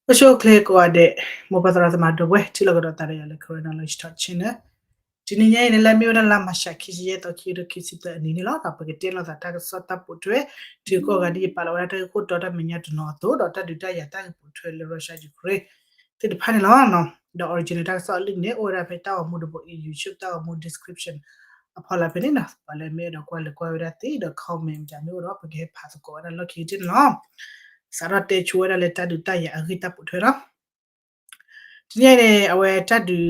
အိၣ်ဆူၣ်အိၣ်ချ့ကိးဂၤဒဲး, မိၢ်ပၢ်သရၣ်သမါဒီပုၢ်ဝဲၢ် ထံၣ်လိာ်ကဒီးသးဒီးယၤလၢ Karen Knowledge Talk Channel. တနံၤညါအံၤန့ၣ် လၢအမ့ၢ်ဝဲဒၣ်လါမၢ်ၡး ခံဆံယဲၢ်သီ ခံကထိခံဆံသၢအနံၤန့ၣ်လီၤ. ပကတဲလိာ်သးတၢ်ကစီၣ်တၢ်ပိာ်ထွဲ တုၤကိးဂၤဒဲး ယပာ်လီၤဝဲဒၣ်တၢ်ဂ့ၢ်ခိၣ်တီတၢ်မဲာ်ညါတနီၤအသိး ဒီးတၢ်ဒုးတၢ်ယၤတၢ်ဂ့ၢ်ပိာ်ထွဲလၢ Russia Ukraine သ့ၣ်တဖၣ်န့ၣ်လီၤ. ဒီး original တၢ်ကစီၣ်အလံာ်န့ၣ် အိၣ်ဝဲဒၣ်ဖဲတၢ်ဂီၤမူတဘိအံၤ YouTube တၢ်ဂီၤမူ description အဖီလာ်ဖဲန့ၣ်နီၤ. ပှၤလၢမ့ၢ်အဲၣ်ဒိးကွၢ်လဲၤကွၢ်ဝဲဒၣ်သ့ဒီး comment မ့ၢ်တၢ်မ့ၢ်အိၣ်ဒီး ပကဟဲဖးသကိးဝဲဒၣ်လီၢ်ခံကတၢၢ်န့ၣ်လီၤ. စးထီၣ်တဲဆိဝဲဒၣ်လၢတၢ်ဒုးတၢ်ယၤအဂ့ၢ်တၢ်ပိာ်ထွဲလီၤ. တနံၤအံၤန့ၣ် အဝဲတၢ်ဒုး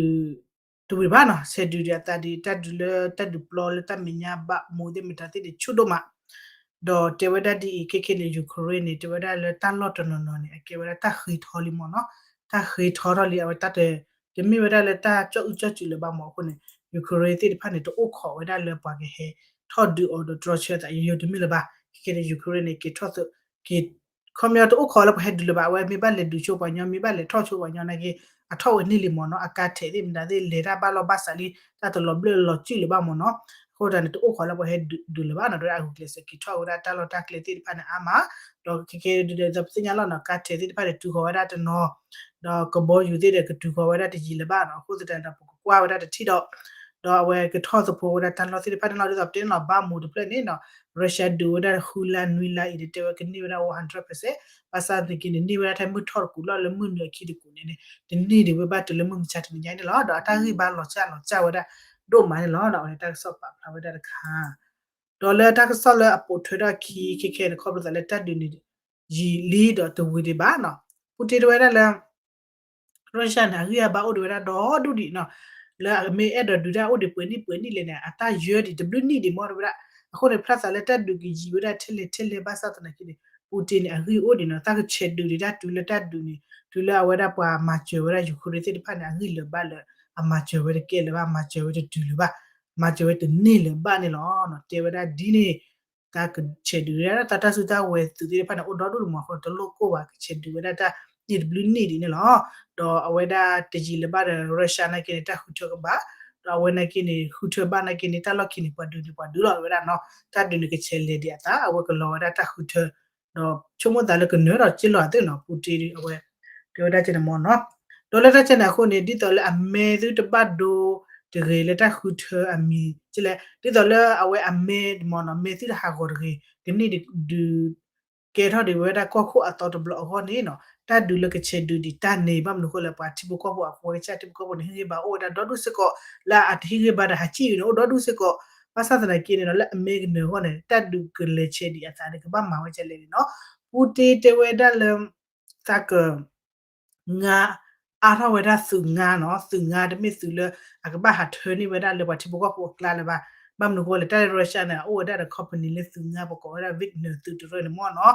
တဝံၤဘၣ်နီၤ ဆဲးဒုးဒံးအသးဒံး တၢ်ဒုးလၢတၢ်ဒုးပျီလၢတၢ်မဲာ်ညါဘၣ်မူသ့ၣ်မတၤသ့ၣ်န့ၣ် ဆူၣ်ဒိၣ်မး ဒီးတဲဝဲဒၣ်ဒ်အံၤ ခဲခဲန့ၣ် Ukraine န့ၣ် တဲဝဲဒၣ်လၢတၢ်လီၢ်တနီၤနီၤန့ၣ် အကဲဝဲဒၣ်တၢ်ဃ့ထီလံမ့ၢ်နီၤ, တၢ်ဃ့ထီထီၣ်လံ အဝဲတၢ်တ တမ့ၢ်ဝဲဒၣ်လၢတၢ်ကၠီၣ်အုၣ်ကၠီၣ်စူၤလၢၤဘၣ်မ့ၢ်အဃိန့ၣ် Ukraine သ့ၣ်တဖၣ်န့ၣ် တအိၣ်ခိးဝဲဒၣ်လၢပှၤကဟဲထီၣ်ဒုးအီၤဒီးတြီဆၢသးယိယိတမ့ၢ်လၢၤဘၣ်. ခဲခဲန့ၣ် Ukraine န့ၣ် က့ၤထီၣ်သ က့ၤ ခီပညီတအိၣ်ခိးလၢပှၤဟဲဒုးလၢၤဘၣ် အဝဲမ့ၢ်ဘၣ်လဲၤဒုးဆိပှၤညီ မ့ၢ်ဘၣ်လဲၤထီၣ်ဆိပှၤညီနာ်က့ အထီၣ်ဝဲန့ၢ်လံမ့ၢ်နီၤ, အကါထဲးသ့ၣ်မတၤသ့ၣ် လဲၤတၢ်ဘၣ်လီၢ်ဘၣ်စးလံ တၢ်တလီၤဘျၢၣ်လီၤစုၣ်လၢၤဘၣ်မ့ၢ်နီၤ. အဃိသတးန့ၣ် တအိၣ်ခိးလၢပှၤဟဲဒုးလၢၤဘၣ်နီၤ, ဒီးအဂုာ်ကျဲးစၢးက့ၤထီၣ်ဝဲဒၣ်တၢ်လီၢ်တၢ်ကျဲသ့ၣ်တဖၣ်န့ၣ်အါမး, ဒီးခဲခဲဒီး ပသ့ၣ်ညါလီၤနီၤ ကါထဲးသ့ၣ်တဖၣ်န့ၣ် တုၤဃီၤဝဲဒၣ်တနီၤ ဒီးကဘီယူၤသ့ၣ်ဒီး ကတုၤဃီၤဝဲဒၣ်တယံာ်လၢၤဘၣ်နီၤ. အဃိသတးဒီး ပကကွၢ်ဝဲဒၣ်တထံၣ်ဒီး ဒီးအဝဲကထီၣ်သဖိဝဲဒၣ်တၢ်လီၢ်သ့ၣ်တဖၣ်န့ၣ်လီၤ. ဒ်သိးပတဲန့ၣ်လီၤ ဘၣ်မူတဖျၢၣ်န့ၣ်နီၤ Russia ဒုးဝဲဒၣ်ဃုလါနွံလါအံၤန့ၣ် တဲဝဲကန့ၢ်ဝဲဒၣ် one hundred percent ဘၣ်ဆၣ်သနာ်က့န့ၣ် န့ၢ်ဝဲဒၣ်ထဲမုၢ်ထီၣ်တကူာ်လီၤလၢမုၢ်နုာ်အခံတကူာ်န့ၣ်န့ၣ် တန့ၢ်ဒံးဝဲဘၣ်တုၤလၢမုၢ်မဆါတနံၤညါန့ၣ်လီၤ. ဒီးအတၢ်ဂံၢ်ဘါလီၤစၢ်လီၤစၢ်ဝဲဒၣ်ဒိၣ်မးန့ၣ်လီၤ. ဒီးအဝဲန့ၣ်တၢ်ကစီၣ်ပာ်ဖျါဝဲဒၣ်တခါ ဒီးလၢတၢ်ကစီၣ်လၢအပိာ်ထွဲထီၣ်ခံ ခဲခဲန့ၣ် ခီဖျိသးလၢတၢ်ဒုးန့ၣ် ယံာ်လံဒီးတဝံၤဒံးဘၣ်နီၤ Putin တဲဝဲဒၣ်လၢ Russia န့ၣ် အဂံၢ်အဘါအိၣ်ဒံးဝဲဒၣ်ဒီဒူၣ်ဒံးနီၤ, လၢအမ့ၢ်အဲၣ်ဒိးဒုးတၢ်အိၣ်ဒံးပှဲၤနံၣ်ပှဲၤနံၣ်လဲၣ်န့ၣ် အတၢ်ယၢဒံးတဘျုးနံၣ်ဒံးမ့ၢ်တဲဝဲဒၣ်. အဃိန့ၣ် ဖျါသးလၢတၢ်ဒုးကယံာ်ဝဲဒၣ်ထဲလဲၣ်ထဲလဲၣ်ဘၣ်ဆၣ်သနာ်က့န့ၣ် Putin န့ၣ် အဂံၢ်အိၣ်ဒံးနီၤ, တၢ်ကဆဲးဒုးဒံးတၢ်တုၤလၢတၢ်ဒုးန့ၣ် တုၤလၢအဝဲဒၣ်ပှၤမၤစၢၤဝဲဒၣ် Ukraine သ့ၣ်တဖၣ်န့ၣ် အဂံၢ်လၢၤဘၣ်လၢ အမၤစၢၤဝဲတကဲလၢၤဘၣ်, မၤစၢၤဝဲတတုၤလၢၤဘၣ်, မၤစၢၤဝဲတန့ၢ်လၢၤဘၣ်န့ၣ်လီၤ. တဲဝဲဒၣ်ဒ်န့ၣ် တၢ်ကဆဲးဒုးဝဲဒၣ်တၢ် တၢ်စုတၢ်ဝဲၤသုးသ့ၣ်တဖၣ်န့ၣ် အိၣ်ဒီဒူၣ်ဒံးမ့ၢ်အဃိ တလိၣ်ကိၢ်ဘၣ် ကဆဲးဒုးဝဲဒၣ်တၢ်နံၣ်တဘျုးနံၣ်ဒံးန့ၣ်လီၤ. ဒီးအဝဲဒၣ်တယံာ်လၢၤဘၣ်ဒီး Russia နာ်က့န့ၣ် တၢ်ဃုထၢကဘၣ်, ဒီးအဝဲနာ်က့န့ၣ် ဃုထၢဘၣ်နာ်က့န့ၣ် တၢ်လီၢ်ခံန့ၣ် ပှၤဒုးန့ၣ် ပှၤဒုးလီၤဝဲဒၣ်နီၤ, တၢ်ဒုးန့ၣ်ကဆဲးလဲၤဒံးအသး အဝဲကလီၤဝဲဒၣ်တၢ်ဃုထၢ ဒီးဆိကမိၣ်သးလၢကနၢၤဒီးက့ၢ်လီၤသ့ၣ်နီၤ Putin အဝဲ တဲဝဲဒၣ်ကဲန့ၣ်မ့ၢ်နီၤ. ဒီးလၢတၢ်ကဲန့ၣ်အဃိန့ၣ် ဒ်သိးလၢအမဲာ်သုတဘၣ်ဒိတဂ့ၤလၢတၢ်ဃုထၢအမံၤ ကလဲၣ် ဒ်သိးလၢအဝဲအမဲာ်မ့ၢ်နီၤ မဲာ်သုတဟးဂီၤတဂ့ၤ ကန့ၢ်ဒုး ကဲထီၣ်ဒံးဝဲဒၣ်ကီၢ်ခိၣ်အသီတဘျီအဂီၢ်န့ၣ်နီၤ တၢ်ဒုးလၢကဆဲးဒုးဒံးတၢ်န့ၣ် ဘၣ်မနုၤအဃိလဲၣ် ပှၤထံဖိကီၢ်ဖိအဝဲကစၢ်ထံဖိကီၢ်ဖိန့ၣ် ဟ့ၣ်ဂံၢ်ဘါအိၣ်ဝဲဒၣ်ဒီဒူၣ်စ့ၢ်ကီး လၢအတဟ့ၣ်ဂံၢ်ဘါဒီးဟးစံၣ်အံၤန့ၣ် အိၣ်ဒီဒူၣ်စ့ၢ်ကီး ဘၣ်ဆၣ်သနာ်က့န့ၣ်နီၤ လၢအမဲာ်ကနၢၤအဂီၢ်န့ၣ် တၢ်ဒုးကလဲၤဆဲးဒံးအသးန့ၣ် ကဘၣ်မၤဝဲကလဲၣ်န့ၣ်နီၤ Putin တဲဝဲဒၣ်လၢ သးက ငါအါထီၣ်ဝဲဒၣ်သုးငါနီၤ သုးငါတမ့ၢ်သုးလၢ အကဘၣ်ဟးထၢန့ၢ်ဝဲဒၣ်လၢပှၤထံဖိကီၢ်ဖိအကျါလၢၤဘၣ်. ဘၣ်မနုၤအဃိလဲၣ် တၢ်လၢ Russia န့ၣ် အအိၣ်ဝဲဒၣ်ဒီး company လၢသုးငါပကိးဝဲဒၣ် Wagner သုးတရၢန့ၣ်မ့ၢ်နီၤ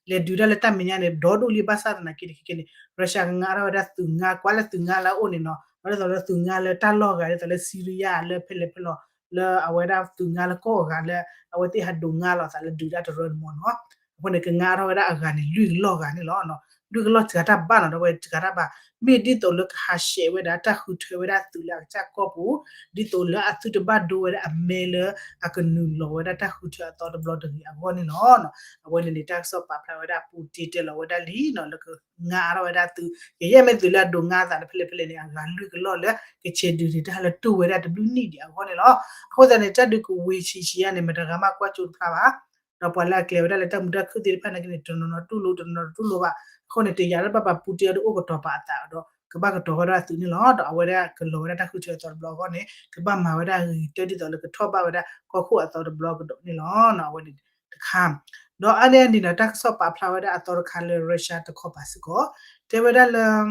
လဲၤဒုးတၢ်လၢတၢ်မဲာ်ညါန့ၣ် ဒီဒူၣ်လံဘၣ်ဆၣ်သနာ်က့န့ၣ် ခဲခဲန့ၣ် Russia ကငါထီၣ်ဝဲဒၣ်သုးငါ ကွၢ်လၢသုးငါလၢအအိၣ်န့ၣ်နီၤ ဒီးဒ်သိးလၢသုးငါလၢတၢ်လီၢ်ဂၤ ဒ်သိးလၢ Syria လၢဖဲလဲၣ်ဖဲလဲၣ် လၢအဝဲဒၣ်သုးငါလၢကီၢ်အဂၤလၢ အဝဲသ့ၣ်ဟးဒိးငါလီၤသးလၢဒုးတၢ်တရၢန့ၣ်မ့ၢ်နီၤ အဃိန့ၣ် ကငါထီၣ်ဝဲဒၣ်အဂၤန့ၣ် လွံၢ်ကလီၢ်ဂၤန့ၣ်လီၤ. လွံၢ်ကလီၢ်စှၤတၢ်ဘၣ်နီၤ ဒီးဝဲစှၤတၢ်ဘၣ် မ့ၢ်ဒ်သိးလၢကဟးဆှဲးဝဲဒၣ်တၢ်ဃုထၢဝဲဒၣ်သုးလၢအကစၢ်ကီၢ်ပူၤ ဒ်သိးလၢအသုတဘၣ်ဒိဝဲဒၣ်အမဲလၢအကနုာ်လီၤဝဲဒၣ်တၢ်ဃုထၢအသီတဘျီတဂ့ၤအဂီၢ်န့ၣ်လီၤ. အဝဲန့ၣ်န့ၣ် တၢ်ကစီၣ်ပာ်ဖျါဝဲဒၣ် Putin တဲလီၤဝဲဒၣ်လံနီၤ လၢကငါထီၣ်ဝဲဒၣ်သုး ကယဲၢ်မ့ၢ်သုးလၢအဒိးငါအသးတဖဲလဲၣ်ဖဲလဲၣ်န့ၣ် အဂၤလွံၢ်ကလီၢ်လၢကဆဲးဒုးဒံးတၢ်လၢတူၢ်ဝဲဒၣ်တဘျုးနံၣ်ဒံးအဂီၢ်န့ၣ်လီၤ. အဃိသတးန့ၣ် တၢ်ဒုးကဝံၤဆံးဆံးအါန့ၣ် မတဂၤမးကွၢ်ကၠိတဖျါဘၣ် ဒီးပှၤလၢအကျဲၤဝဲဒၣ်လၢတၢ်မုာ်တၢ်ခုၣ်သ့ၣ်တဖၣ်နာ်က့န့ၣ် တနီၤနီၤတူၢ်လိာ် တနီၤနီၤတတူၢ်လိာ်ဘၣ်. အဃိန့ၣ် တယာ်လၢဘၣ်ပာ် Putin အဒိအိၣ်ကတီၤပာ်အသးဒီး ကဘၣ်ကတီၤဝဲဒၣ်သုးန့ၣ်လီၤ. ဒီးအဝဲဒၣ်ကလီၤဝဲဒၣ်တၢ်ဃုထၢအသီတဘျီအဂီၢ်န့ၣ် ကဘၣ်မၤဝဲဒၣ်ဂ့ၤကတၢၢ်ဒ်သိးလၢကထီၣ်ဘၣ်ဝဲဒၣ်ကီၢ်ခိၣ်အသီတဘျီကဒီးန့ၣ်လီၤ. အဝဲန့ၣ်တခါ ဒီးအါန့ၢ်အန့ၣ်ဒီး တၢ်ကစီၣ်ပာ်ဖျါဝဲဒၣ်အသီတခါလၢ Russia တခီပၤစ့ၢ်ကီး တဲဝဲဒၣ်လၢ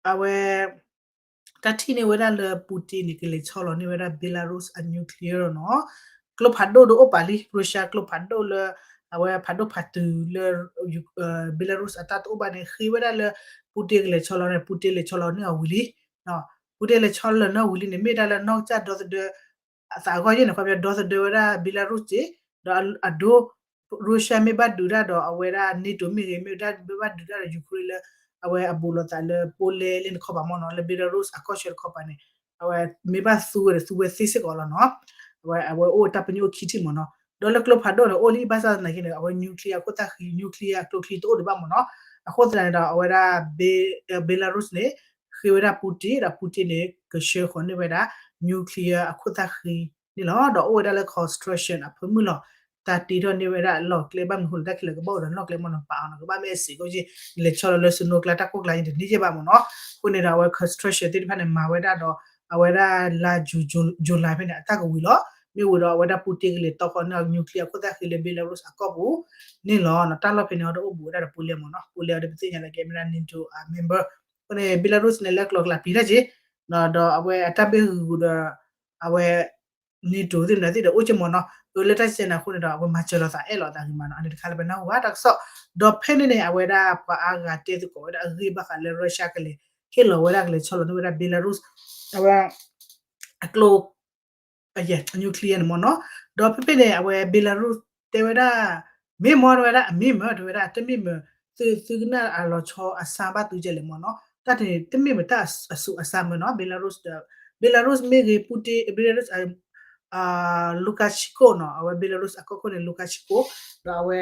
အဝဲ တၢ်ထံၣ်န့ၢ်ဝဲဒၣ်လၢ Putin န့ၣ် ကလဲၤဆီလီၤန့ၢ်ဝဲဒၣ် Belarus အ nuclear နီၤ. ကျိဖးဒိၣ်တအိၣ်ပာ်လံ Russia ကျိဖးဒိၣ်လၢ အဝဲဖးဒိၣ်ဖးတုၤလၢ Belarus အတၢ်တအိၣ်ဘၣ်န့ၣ် ဃ့ဝဲဒၣ်လၢ Putin ကလဲၤဆီလီၤန့ၣ် Putin လဲၤဆီလီၤန့ၢ်အီၤဝံၤလံ Putin လဲၤဆီလီၤန့ၢ်အီၤဝံၤလံန့ၣ် မ့ၢ်ဒၣ်လၢနီၢ်ကစၢ်ဒီသဒၢ အသးအဂီၢ်ယဲၢ်န့ၣ် ခီပညီဒီသဒၢဝဲဒၣ် Belarus က့ ဒီးအဒိ Russia မ့ၢ်ဘၣ်ဒုးတၢ်ဒီးအဝဲဒၣ် NATO မ့ၢ်ဂ့ၤ မ့ၢ်ဒၣ်မ့ၢ်ဘၣ်ဒုးတၢ်ဒီး Ukraine လၢ အဝဲအဘူးလိာ်သးလၢ Poland လၢန့ၣ်တခီပၤမ့ၢ်နီၤ လၢ Belarus အကီၢ်ဆၢတခီပၤန့ၣ် အဝဲမ့ၢ်ဘၣ်သူဝဲဒီးသူဝဲသ့စ့ၢ်ကီးလီၤနီၤ. အဝဲအဝဲအိၣ်တၢ်ပညိၣ်ခံထံၣ်မ့ၢ်နီၤ. ဒီးလၢကျိဖးဒိၣ်န့ၣ် အိၣ်လံဘၣ်ဆၣ်သနာ်က့န့ၣ် အဝဲ nuclear အခိၣ်သၣ်ဃံ nuclear အကျိချံတအိၣ်ဒံးဘၣ်မ့ၢ်နီၤ. အဃိသတးန့ၣ်ဒီး အဝဲဒၣ် Belarus န့ၣ် ဃ့ဝဲဒၣ် Putin ဒီး Putin န့ၣ် ကဆှၢဃီၤန့ၢ်ဝဲဒၣ် nuclear အခိၣ်သၣ်ဃံန့ၣ်လီၤ. ဒီးအိၣ်ဝဲဒၣ်လၢ construction အဖၢမုၢ်လီၤ. တၢ်တ့ထီၣ်န့ၢ်ဝဲဒၣ်လီၢ်ကျဲ ဘၣ်မနုၤအဃိလဲၣ် တၢ်ခဲလၢာ်ကဘၣ်အိၣ်ဒီးလီၢ်ကျဲမ့ၢ်နီၤ ပာ်အီၤနီၤ ကဘၣ်မ့ၢ်အဲၣ်စ့ၢ်ကီးက့ လဲၤဆီလီၤလၢ snow ကျါ တၢ်ကိၢ်ကျါန့ၣ် တန့ၢ်က့ဘၣ်မ့ၢ်နီၤ. အဃိန့ၣ်ဒီး အဝဲ construction သ့ၣ်တဖၣ်န့ၣ် မၤဝဲဒၣ်ဒီး အဝဲဒၣ်လါ July ဖဲန့ၣ် အတၢ်ကဝံၤလီၤ. မ့ၢ်ဝံၤဒီး အဝဲဒၣ် Putin ကလဲၤတီဃီၤန့ၢ် nuclear အခိၣ်သၣ်ဃံလၢ Belarus အကီၢ်ပူၤန့ၣ်လီၤ. တၢ်လီၢ်ဖဲန့ၣ်အီၤဒီးအိၣ်ဘူးဝဲဒၣ်ဒီး Poland မ့ၢ်နီၤ. Poland ဒီးပသ့ၣ်ညါလၢကဲမ့ၢ်ဒၣ် NATO အ member. အဃိန့ၣ် Belarus န့ၣ် လၢကျိၤကျါပျံၤတၢ်က့ ဒီးအဝဲအတၢ်ဘၣ်ဂုာ်ဒီး အဝဲ NATO သ့ၣ်မနုၤသ့ၣ်ဒီးအိၣ်က့မ့ၢ်နီၤ. လၢတၢ်စဲန့ၣ်အဃိန့ၣ်ဒီး အဝဲမၤစၢၤလိာ်သးအဲၣ်လီၤသးဂ့ၤမးနီၤ. အန့ၣ်တခါလၢပနၢ်ဟူဘၣ်တၢ်ကစီၣ် ဒီးဖဲန့ၣ်န့ၣ် အဝဲဒၣ်ပှၤအါဂၤတဲသကိးဝဲဒၣ်အဂ့ၢ်ဘၣ်ဃးလၢ Russia ကလဲၤဟ့ၣ်လီၤဝဲဒၣ်ကလဲၤဆီလီၤန့ၢ်ဝဲဒၣ် Belarus အဝဲ အကျိ nuclear န့ၣ်မ့ၢ်နီၤ. ဒီးဖဲဖဲန့ၣ် အဝဲ Belarus တဲဝဲဒၣ် မ့ၢ်မ့ၢ်တဲဝဲဒၣ် အမ့ၢ်မ့ၢ်တဲဝဲဒၣ် တမ့ၢ်မ့ၢ် သုသုကနၣ်အလီၤဆီအစါဘၣ်သုကဲလဲၣ်မ့ၢ်နီၤ. တၢ်န့ၣ် တမ့ၢ်မ့ၢ်တၢ်အဆူးအစါမ့ၢ်နီၤ Belarus ဒီး Belarus မ့ၢ်ဂ့ၤ Putin Belarus Lukashenko နီၤ အဝဲ Belarus အကီၢ်ခိၣ်န့ၣ် Lukashenko ဒီးအဝဲ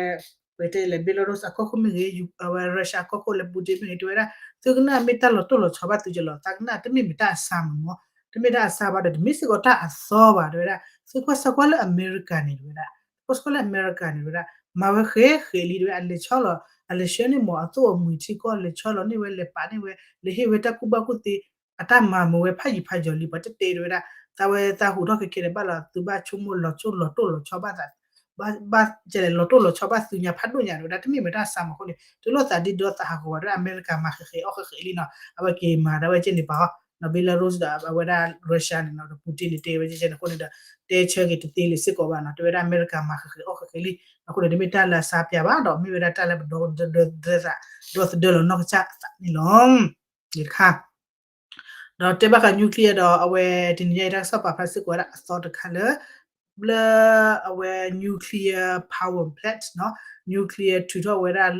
ပတဲလဲၣ် Belarus အကီၢ်ခိၣ်မ့ၢ်ဂ့ၤ အဝဲ Russia အကီၢ်ခိၣ်လၢ Putin မ့ၢ်ဂ့ၤ တဲဝဲဒၣ် သုကနၣ်မ့ၢ်တၢ်လီၤတိၢ်လီၤဆီဘၣ်သုကဲလီၤ သးကနၣ်တမ့ၢ်မ့ၢ်တၢ်အစါမ့ၢ်နီၤ. တမ့ၢ်တၢ်အစါဘၣ်ဒီး တမ့ၢ်စ့ၢ်ကီးတၢ်အသီဘၣ် တဲဝဲဒၣ် သုကွၢ်စၢကွၢ်လၢအမဲရကၤန့ၣ် တဲဝဲဒၣ် ကွၢ်စၢကွၢ်လၢအမဲရကၤန့ၣ် တဲဝဲဒၣ် မၤဝဲဃဲဃဲလံ တဲဝဲ အလဲၤဆီလီၤ အလဲၤဆှၢန့ၢ်မ့ၢ်အသိၣ်အမှံၤထံကီၢ် လဲၤဆီလီၤန့ၢ်ဝဲ လဲၤပာ်န့ၢ်ဝဲ လဲၤဟ့ၣ်ဝဲတၢ်ကူၣ်ဘၣ်ကူၣ်သ့ အတၢ်မၤမုာ်ဝဲဖးယံၤဖးယီၤလံ ပှၤတတဲတဲဝဲဒၣ် သးဝဲသးဟူးထီၣ်ခဲခဲန့ၣ် ဘၣ်လီၤ သုဘၣ်ဆိကမိၣ်လီၤတိၢ်လီၤဆီဘၣ်သး ဘၣ် ဘၣ်ကဲလဲၣ် လီၤတိၢ်လီၤဆီဘၣ်သုညါဖးဒိၣ်ညါ တဲဝဲဒၣ် တမ့ၢ်မ့ၢ်တၢ်စါမ့ၢ်အဃိန့ၣ် တုၤလီၤသးဒ်ဒီသးဟးဂီၤဝဲဒၣ် အမဲရကၤမၤဃဲဃဲအီၣ်ဃဲဃဲလံနီၤ အဝဲက့ၤမၤဒၣ်ဝဲကဲန့ၣ်ပှၤဟီ နီၤ Belarus ဒီးအဝဲဒၣ် Russia န့ၣ်နီၤ ဒီး Putin န့ၣ်တဲဝဲကဲန့ၣ်အဃိန့ၣ်ဒီး တဲဆၢက့ၤတသ့လၢၤစ့ၢ်ကီးဘၣ်နီၤ တဲဝဲဒၣ်အမဲရကၤမၤဃဲဃဲအီၣ်ဃဲဃဲလံ အဃိန့ၣ် တမ့ၢ်တၢ်လၢအစါပၠးဘၣ်ဒီး မ့ၢ်ဝဲဒၣ်တၢ်လၢပဒီသဒၢသး ဒီသဒၢလီၤနီၢ်ကစၢ်အသးန့ၣ်လီၤ တခါ ဒီးတဲဘၣ်ဃး nuclear ဒီးအဝဲတနံၤညါအံၤတၢ်ကစီၣ်ပာ်ဖျါစ့ၢ်ကီးဝဲဒၣ်အသီတခါလၢ လၢအဝဲ nuclear power plant နီၤ nuclear ထုးထီၣ်ဝဲဒၣ်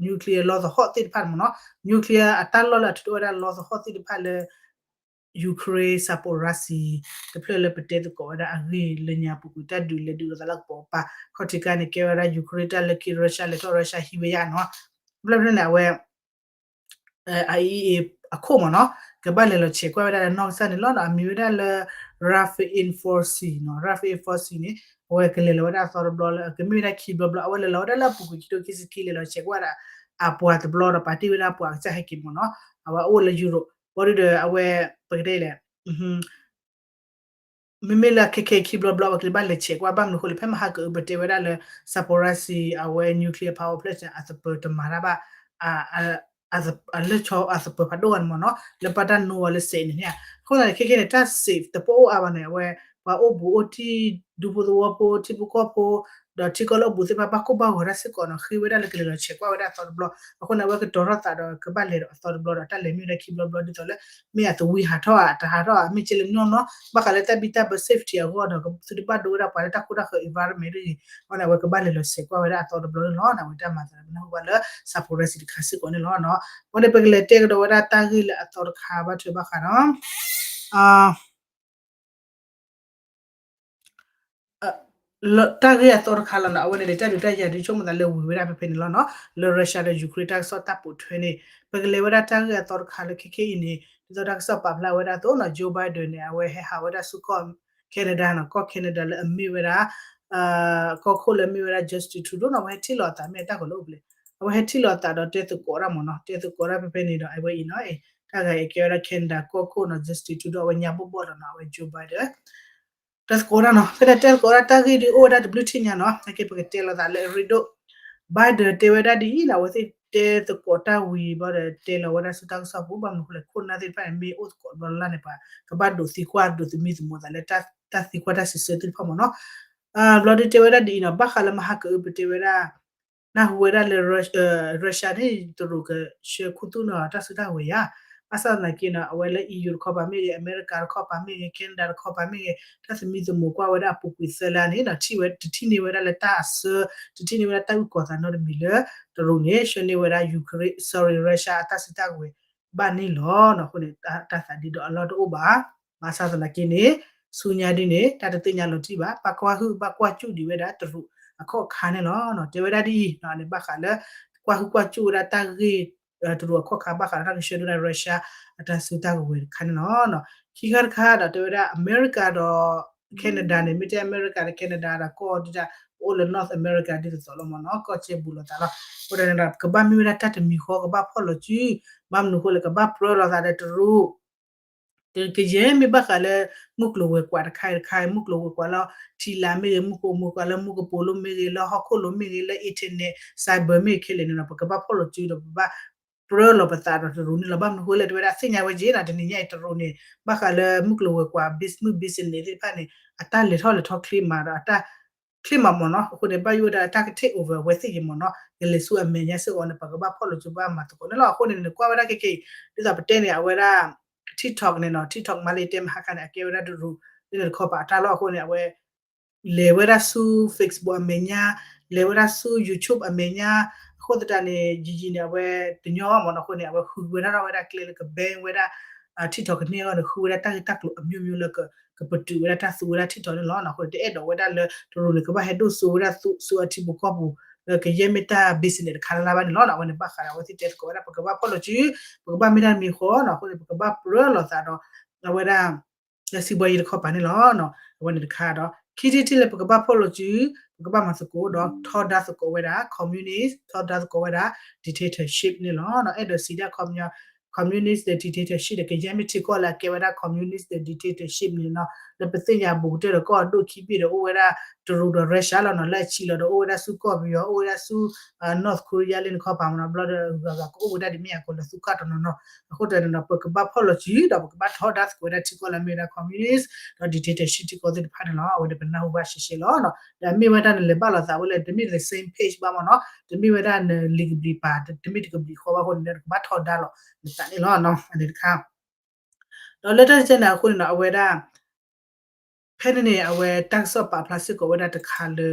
nuclear လီသဟီၣ်သ့ၣ်တဖၣ်မ့ၢ်နီၤ nuclear အတၢ်လီၢ်လၢအထုးထီၣ်ဝဲဒၣ်လီသဟီၣ်သ့ၣ်တဖၣ်လၢ Ukraine Zaporizhzhia တဖျၢၣ်လၢပတဲသကိးဝဲဒၣ်အဂ့ၢ်လၢညါပူၤကွံာ် တၢ်ဒုးလဲၤဒုးလိာ်သးလၢကပိာ်ကပၤ ခီၣ်ထံးခါန့ၣ် ကဲဝဲဒၣ် Ukraine တၢ်လၢခံ Russia လဲၤထီၣ် Russia ဟံးဝဲယါနီၤ တဖျၢၣ်န့ၣ် အဝဲ IAEA အခိၣ်မ့ၢ်နီၤ ကဘၣ်လဲၤလီၤဆဲးကွၢ်ဝဲဒၣ်လၢနီၢ်ကစၢ်န့ၣ်လီၤ. အမံၤဝဲဒၣ်လၢ Rafael Fauci နီၤ Rafael Fauci န့ၣ် အဝဲကလဲၤလီၤဝဲဒၣ်အသီတဘျီလၢ ကမ့ၢ်ဝဲဒၣ်ခံဘျီဘျီ အဝဲလဲၤလီၤဝဲဒၣ်လၢအပူၤကွံာ်ခံထိခံဆံခံ လဲၤလီၤဆဲးကွၢ်ဒၣ်အပှၤတဘျီဒီး ပာ်တ့ၢ်ဝဲဒၣ်အပှၤကစၢ်ဟဲက့ၤမ့ၢ်နီၤ အဝဲအိၣ်လၢ Europe ဘၣ်ဒီးအဝဲ ပကတဲလဲၣ် မ့မ့ၢ်လၢခဲခဲခံဘျီဘျီ အဝဲကဘၣ်လဲၤဆဲးကွၢ် ဘၣ်မနုၤအဃိလဲၣ် ဖဲမဟါကအုပတဲဝဲဒၣ်လၢ Zaporizhzhia အဝဲ nuclear power plant န့ၣ် အသပၢၤတမၤတၢ်ဘၣ် အလၢဆီအသပၢၤဖးဒိၣ်ဂၤန့ၣ်မ့ၢ်နီၤ လၢပတၢ်နိဝဲလၢစဲးန့ၣ်န့ၣ် အဃိသတးန့ၣ် ခဲခဲန့ၣ် တၢ် safe တပိအိၣ်အါဘၣ်န့ၣ် အဝဲ ပှၤအိၣ်ဘူးအိၣ်တံၢ် ဒူဖိသဝီဖိ ထံဖိကီၢ်ဖိ ဒီးထံကီၢ်လၢအဘူးသ့ၣ်တဖၣ် ဘၣ်ကိၢ်ဘၣ်ဂီၤတၢ်စ့ၢ်ကီးနီၤ ဃ့ဝဲဒၣ်လၢကလဲၤလီၤဆဲးကွၢ်ဝဲဒၣ်အသီတဘျီ အဃိန့ၣ် အဝဲကတီၤထီၣ်သးဒီးကဘၣ်လဲၤဒီးအသီတဘျီဒီး တၢ်လဲၤမ့ၢ်ဝဲဒၣ်ခံဘျီဘျီဒ်သိးလၢ မ့ၢ်အသဝံဟးထီၣ်ဧါ တဟးထီၣ်ဧါ မ့ၢ်ကဲလဲၣ်နီၢ်နီၢ် ဘၣ်ဃးလၢတၢ်ဘံၣ်တၢ်ဘၢ safety အဂီၢ်ဒီး သုတဘၣ်ဒိဝဲဒၣ်ပှၤလၢတၢ်ခိတၢ်ဃၢၤ environment တဂ့ၤ အဃိန့ၣ် အဝဲကဘၣ်လဲၤလီၤဆဲးကွၢ်ဝဲဒၣ်အသီတဘျီန့ၣ်လီၤ အဝဲတၢ်မၤသးလၢပနၢ်ဟူဘၣ်လၢ Zaporizhzhia တခါစ့ၢ်ကီးန့ၣ်လီၤ. အဃိန့ၣ် ပကလဲၤတဲကဒီးဝဲဒၣ်တၢ်ဂ့ၢ်လၢအသီတခါဘၣ်ထွဲဘၣ်ဃးဒီး တၢ်ဂ့ၢ်အသီတခါလီၤနီၤ အဝဲန့ၣ်န့ၣ် တၢ်ဒုးတၢ်ယၤဒုးဆိကမိၣ်သးလၢဝံၤဝဲဒၣ်ဖဲဖဲန့ၣ်လီၤနီၤ လၢ Russia ဒီး Ukraine တၢ်ကစီၣ်တၢ်ပိာ်ထွဲန့ၣ် ပကလဲၤဝဲဒၣ်တၢ်ဂ့ၢ်အသီတခါလၢခဲခဲအံၤန့ၣ် ဒ်သိးတၢ်ကစီၣ်ပာ်ဖျါဝဲဒၣ်အသိးနီၤ Joe Biden န့ၣ် အဝဲဟဲဟးဝဲဒၣ်ဆူကီၢ် Canada နီၤ ကီၢ် Canada လၢအမ့ၢ်ဝဲဒၣ် ကီၢ်ခိၣ်လၢအမ့ၢ်ဝဲဒၣ် Justin Trudeau နီၤ အဝဲဟဲထံၣ်လီၤအသးမ့ၢ်တၢ်ကီးလၢအိၣ်ဖျဲၣ် အဝဲဟဲထံၣ်လီၤအသးဒီးတဲသကိးတၢ်မ့ၢ်နီၤ တဲသကိးတၢ်ဖဲဖဲန့ၣ်ဒီး အဝဲအံၤနီၤ တၢ်ဂၤအံၤကဲဝဲဒၣ် Canada ကီၢ်ခိၣ်နီၤ Justin Trudeau အဝဲညါဘိၣ်ဘိၣ်လီၤနီၤ အဝဲ Joe Biden တဲသကိးတၢ်နီၤ ဖဲန့ၣ်တဲသကိးတၢ်တၢ်ဂ့ၢ်ဒုးအိၣ်ဝဲဒၣ်တဘျုးထံၣ်ညါနီၤ နာ်က့ပကတဲလီၤသးလၢအရ့ဒိၣ် Biden တဲဝဲဒၣ်ဒ်အံၤနီၤ အဝဲသ့ၣ်တဲသကိးတၢ်ဝံၤဘျီဒီးတဲလီၤဝဲဒၣ်ဆူတၢ်ကစီၣ်ပူၤ ဘၣ်မနုၤအဃိလဲၣ် ခိၣ်နၢ်သ့ၣ်တဖၣ်န့ၣ် မ့ၢ်အိၣ်သကိးတဘျီလၢ်လၢ်န့ၣ် ပှၤကဘၣ်ဒိးသံကွၢ်ဒိးသမံသမိးသးလၢတၢ်သံကွၢ်တၢ်စံးဆၢသ့ၣ်တဖၣ်မ့ၢ်နီၤ ဘျီဒုးတဲဝဲဒၣ်ဒ်အံၤနီၤ ဘၣ်ဃးလၢမဟါကအုပတဲဝဲဒၣ် နၢ်ဟူဝဲဒၣ်လၢ Russia န့ၣ် တရူးကဆှၢခူသူၣ်နီၤ တၢ်စုတၢ်ဝဲၤယါ ဘၣ်ဆၣ်သနာ်က့နီၤ အဝဲလၢ EU တခီပၤမ့ၢ်ဂ့ၤ အမဲရကၤတခီပၤမ့ၢ်ဂ့ၤ Canada တခီပၤမ့ၢ်ဂ့ၤ တၢ်သမံသမိးကွၢ်ဝဲဒၣ်အပူၤကွံာ်သၢလါန့ၣ်နီၤ ထံၣ်ဝဲ တထံၣ်န့ၢ်ဝဲဒၣ်လၢတၢ်အဆၢ တထံၣ်န့ၢ်ဝဲဒၣ်တၢ်အုၣ်ကီၤသးနီတမံၤလၢ တရူးန့ၣ် ဆှၢန့ၢ်ဝဲဒၣ် Ukraine sorry Russia အတၢ်စုတၢ်ဝဲၤဘၣ်န့ၣ်လီၤနီၤ အဃိန့ၣ် တၢ်သးဒ်ဒီးအလီၢ်တအိၣ်ဘၣ် ဘၣ်ဆၣ်သနာ်က့န့ၣ် ဆူညါဒ်န့ၣ် တၢ်တသ့ၣ်ညါလီၤတံၢ်ဘၣ် ဘၣ်ကွၢ်ဟုၣ်ဘၣ်ကွၢ်စူၣ်ဒံးဝဲဒၣ်တရူးအခီၣ်ခါန့ၣ်လီၤ တဲဝဲဒၣ်ဒ်အံၤ န့ၣ်ဘၣ်ဃးလၢ ကွၢ်ဟုၣ်ကွၢ်စူၣ်ဝဲဒၣ်တၢ်ဂ့ၢ် တရူးအခီၣ်ခါ ဘၣ်ဃးဒီးတၢ်ကဆှၢဒိၣ်ဒၣ် Russia အတၢ်စုတၢ်ကဝဲၤတခါန့ၣ်လီၤ. ခံခါတခါဒီး တဲဝဲဒၣ် အမဲရကၤဒီး Canada န့ၣ် မ့ၢ်တဲအမဲရကၤဒီး Canada ဒီးကီၢ်ဒ်တၢ် ပအိၣ်လၢ North America ဒ်သိးသိးလီၤမ့ၢ်နီၤ, ကီၢ်စဲဘူးလိာ်သးလီၤ. အဃိဒီးန့ၣ်ဒီး ကဘၣ်မ့ၢ်ဝဲဒၣ်တၢ်တမံၤဃီ ကဘၣ်ဖီၣ်လီၤစု, ဘၣ်မနုၤအဃိလဲၣ် ကဘၣ်ပြၢလိာ်သးဒီးတရူး ကယဲၢ်မ့ၢ်ဘၣ်ဃးလၢ မုၢ်ကျိၤဝဲၤကွာ်တခါအံၤတခါအံၤ မုၢ်ကျိၤဝဲၤကွာ်လၢ ထံလာ်မ့ၢ်ဂ့ၤ, မူခိၣ်မူခိၣ်လၢမူကပိာ်လိမ့ၢ်ဂ့ၤ, လၢဟီၣ်ခိၣ်လိမ့ၢ်ဂ့ၤ, လၢ internet cyber မ့ၢ်ဂ့ၤခဲလၢာ်န့ၣ်ဒီး ပကဘၣ်ဖီၣ်လီၤစုဒီး ပကဘၣ်ပြၢလိာ်ပသးဒီးတရူးန့ၣ်လီၤ. ဘၣ်မနုၤအဃိလဲၣ် တဲဝဲဒၣ်သ့ၣ်ညါဝဲက့ၤနီၤ တနံၤညါအံၤတရူးန့ၣ် ဘၣ်ဃးလၢမုၢ်ကျိၤဝဲၤကွာ် business business သ့ၣ်တဖၣ်န့ၣ် အတၢ်လဲၤထီၣ်လဲၤထီၣ်ချ့မးဒီးအတၢ် ချ့မးမ့ၢ်နီၤ. အဃိန့ၣ် ဘၣ်ယိၣ်ဝဲဒၣ်တၢ်က take over အဝဲသ့ၣ်က့ၤမ့ၢ်နီၤ, ကလဲၤဆူအမဲာ်ညါစ့ၢ်ကီးန့ၣ် ပကဘၣ်ဖီၣ်လိာ်စုဘၣ်မၤသကိးန့ၣ်လီၤ. အဃိန့ၣ် နကွၢ်ဝဲဒၣ်ခဲက့ၤ ဒ်သိးပတဲန့ၣ် အဝဲဒၣ် TikTok န့ၣ်နီၤ, TikTok မၤလၢယတဲမဟါခါန့ၣ် အကဲဝဲဒၣ်တရူး လၢနတခီပၤအတၢ်လီၤ. အဃိန့ၣ် အဝဲ လဲၤဝဲဒၣ်ဆူ Facebook အမဲာ်ညါ, လဲၤဝဲဒၣ်ဆူ YouTube အမဲာ်ညါ, အဃိသတးန့ၣ် ယံာ်ယံာ်န့ၣ် အဝဲတညီမ့ၢ်နီၤ. အဃိန့ၣ် အဝဲဃုဝဲဒၣ်ထီၣ်ဝဲဒၣ်ကျဲလၢက ban ဝဲဒၣ် TikTok ကန့ၢ်အဂီၢ်န့ၣ် ဃုဝဲဒၣ်တၢ်ဂ့ၢ်တၢ်ကျိၤအမျိုးမျိုးလၢ ကပတုာ်ဝဲဒၣ်တၢ်သူဝဲဒၣ် TikTok န့ၣ်လီၤ. အဃိန့ၣ် တအဲၣ်ဒိးဝဲဒၣ်လၢတရူးန့ၣ် ကဘၣ်ဟဲဒိၣ်စိဝဲဒၣ်ဆူအထံဖိကီၢ်ဖိ လၢကယဲၢ်မ့ၢ်တၢ် business တခါလၢ်လၢ်ဘၣ်န့ၣ်လီၤ. အဝဲန့ၣ်ဘၣ်ဃးဒီးအဝဲသ့ၣ်တဲသကိးဝဲဒၣ် ပကဘၣ်ဖီၣ်လိာ်စု, ပကဘၣ်မ့ၢ်တၢ်တမံၤဃီနီၤ. အဃိန့ၣ် ပကဘၣ်ပြၢလိာ်သးဒီး အဝဲဒၣ် လၢစံးဘှီယံၤတခီပၤန့ၣ်လီၤ. အဝဲန့ၣ်တခါဒီး ခံထံၣ်တထံၣ်လၢပကဘၣ်ဖီၣ်လိာ်စု ပကဘၣ်မၤသကိးဒီးထီဒါသကိးဝဲဒၣ် communist, ထီဒါသကိးဝဲဒၣ် dictatorship န့ၣ်လီၤ. အဲၣ်ဒိးစံးဒၣ် communist ဒီး dictatorship ဒီး ကယဲၢ်မ့ၢ်ထံကီၢ်လၢအကဲဝဲဒၣ် communist ဒီး dictatorship န့ၣ်နီၤ. လၢပသ့ၣ်ညါဘူးကတၢၢ်ဒီးကီၢ်အဒိၣ်ခံဘ့ၣ်ဒီး အိၣ်ဝဲဒၣ်တရူးဒီး Russia လီၤနီၤ. လၢအဆံးလီၤဒီး အိၣ်ဝဲဒၣ်ဆူကီၢ်ပယီၤ, အိၣ်ဝဲဒၣ်ဆူ North Korea လၢနခီပၤမ့ၢ်နီၤ. ဘျီဒီးဂၤဂၤကအိၣ်ဝဲဒၣ်ဒ်မ့ၢ်အကိးလၢသူၣ်ကၢ်တနီၤနီၤ. အဃိတၢ်န့ၣ်ဒီး ပကဘၣ်ဖီၣ်လိာ်စု ဒီးပကဘၣ်ထီဒါသကိးဝဲဒၣ်ထံကီၢ်လၢအမ့ၢ်ဝဲဒၣ် communist ဒီး dictatorship ထံကီၢ်သ့ၣ်တဖၣ်န့ၣ်လီၤ. အဝဲန့ၣ်ပနၢ်ဟူဘၣ်ရှဲရှဲလီၤ. ဒီးအမ့ၢ်ဝဲဒၣ်နလဲၤဘၣ်လိာ်သးဝဲလၢ တမ့ၢ် the same page ဘၣ်မ့ၢ်နီၤ. တမ့ၢ်ဝဲဒၣ်နလံာ်ကဘျံးပၤ တမ့ၢ်တကဘျံးဃီဘၣ်အဃိန့ၣ် နကဘၣ်ထီဒါလိာ်နသးန့ၣ်လီၤ. အန့ၣ်တခါ ဒီးလၢတၢ်တခါန့ၣ်အဃိန့ၣ်ဒီး အဝဲဒၣ် ဖဲန့ၣ်န့ၣ် အဝဲတၢ်ကစီၣ်ပာ်ဖျါစ့ၢ်ကီးဝဲဒၣ်တခါလၢ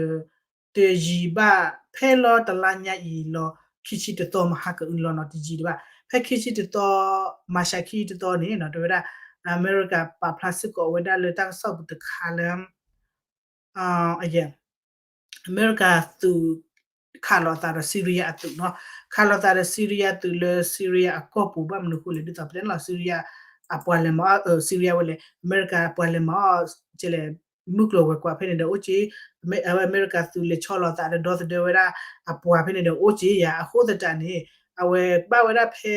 တယံာ်ဘၣ် ဖဲလီၤတလါညါအံၤလီၤ ခံဆံတသီမဟါကအုလီၤနီၤ တယံာ်ဒံးဘၣ်. ဖဲခံဆံတသီ မၤရှးခံဆံတသီန့ၣ်နီၤ တဲဝဲဒၣ် အမဲရကၤပာ်ဖျါစ့ၢ်ကီးဝဲဒၣ်လၢတၢ်ကစီၣ်ပူၤတခါလၢ အမဲရကၤသုး ခးလိာ်အသးဒီး Syria အသုးနီၤ. ခးလိာ်သးဒီး Syria သုးလၢ Syria အကီၢ်ပူၤ ဘၣ်မနုၤအဃိလဲၣ် ဒ်သိးပတဲန့ၣ်လီၤ Syria အပှၤလဲၤမၤအီၣ် Syria ဝဲလဲၣ် အမဲရကၤပှၤလဲၤမၤအီၣ် ကဲလဲၣ် မုၢ်ကျိၤဝဲၤကွာ်ဖဲန့ၣ်ဒီးအိၣ်က့ၤ အဝဲအမဲရကၤသုးလဲၤဆီၣ်လီၤသးဒီး ဒီသဒၢဝဲဒၣ်အပှၤဖဲန့ၣ်ဒီးအိၣ်က့ၤယၤ အဃိသတးန့ၣ် အဝဲဘၣ်ဝဲဒၣ်ဖဲ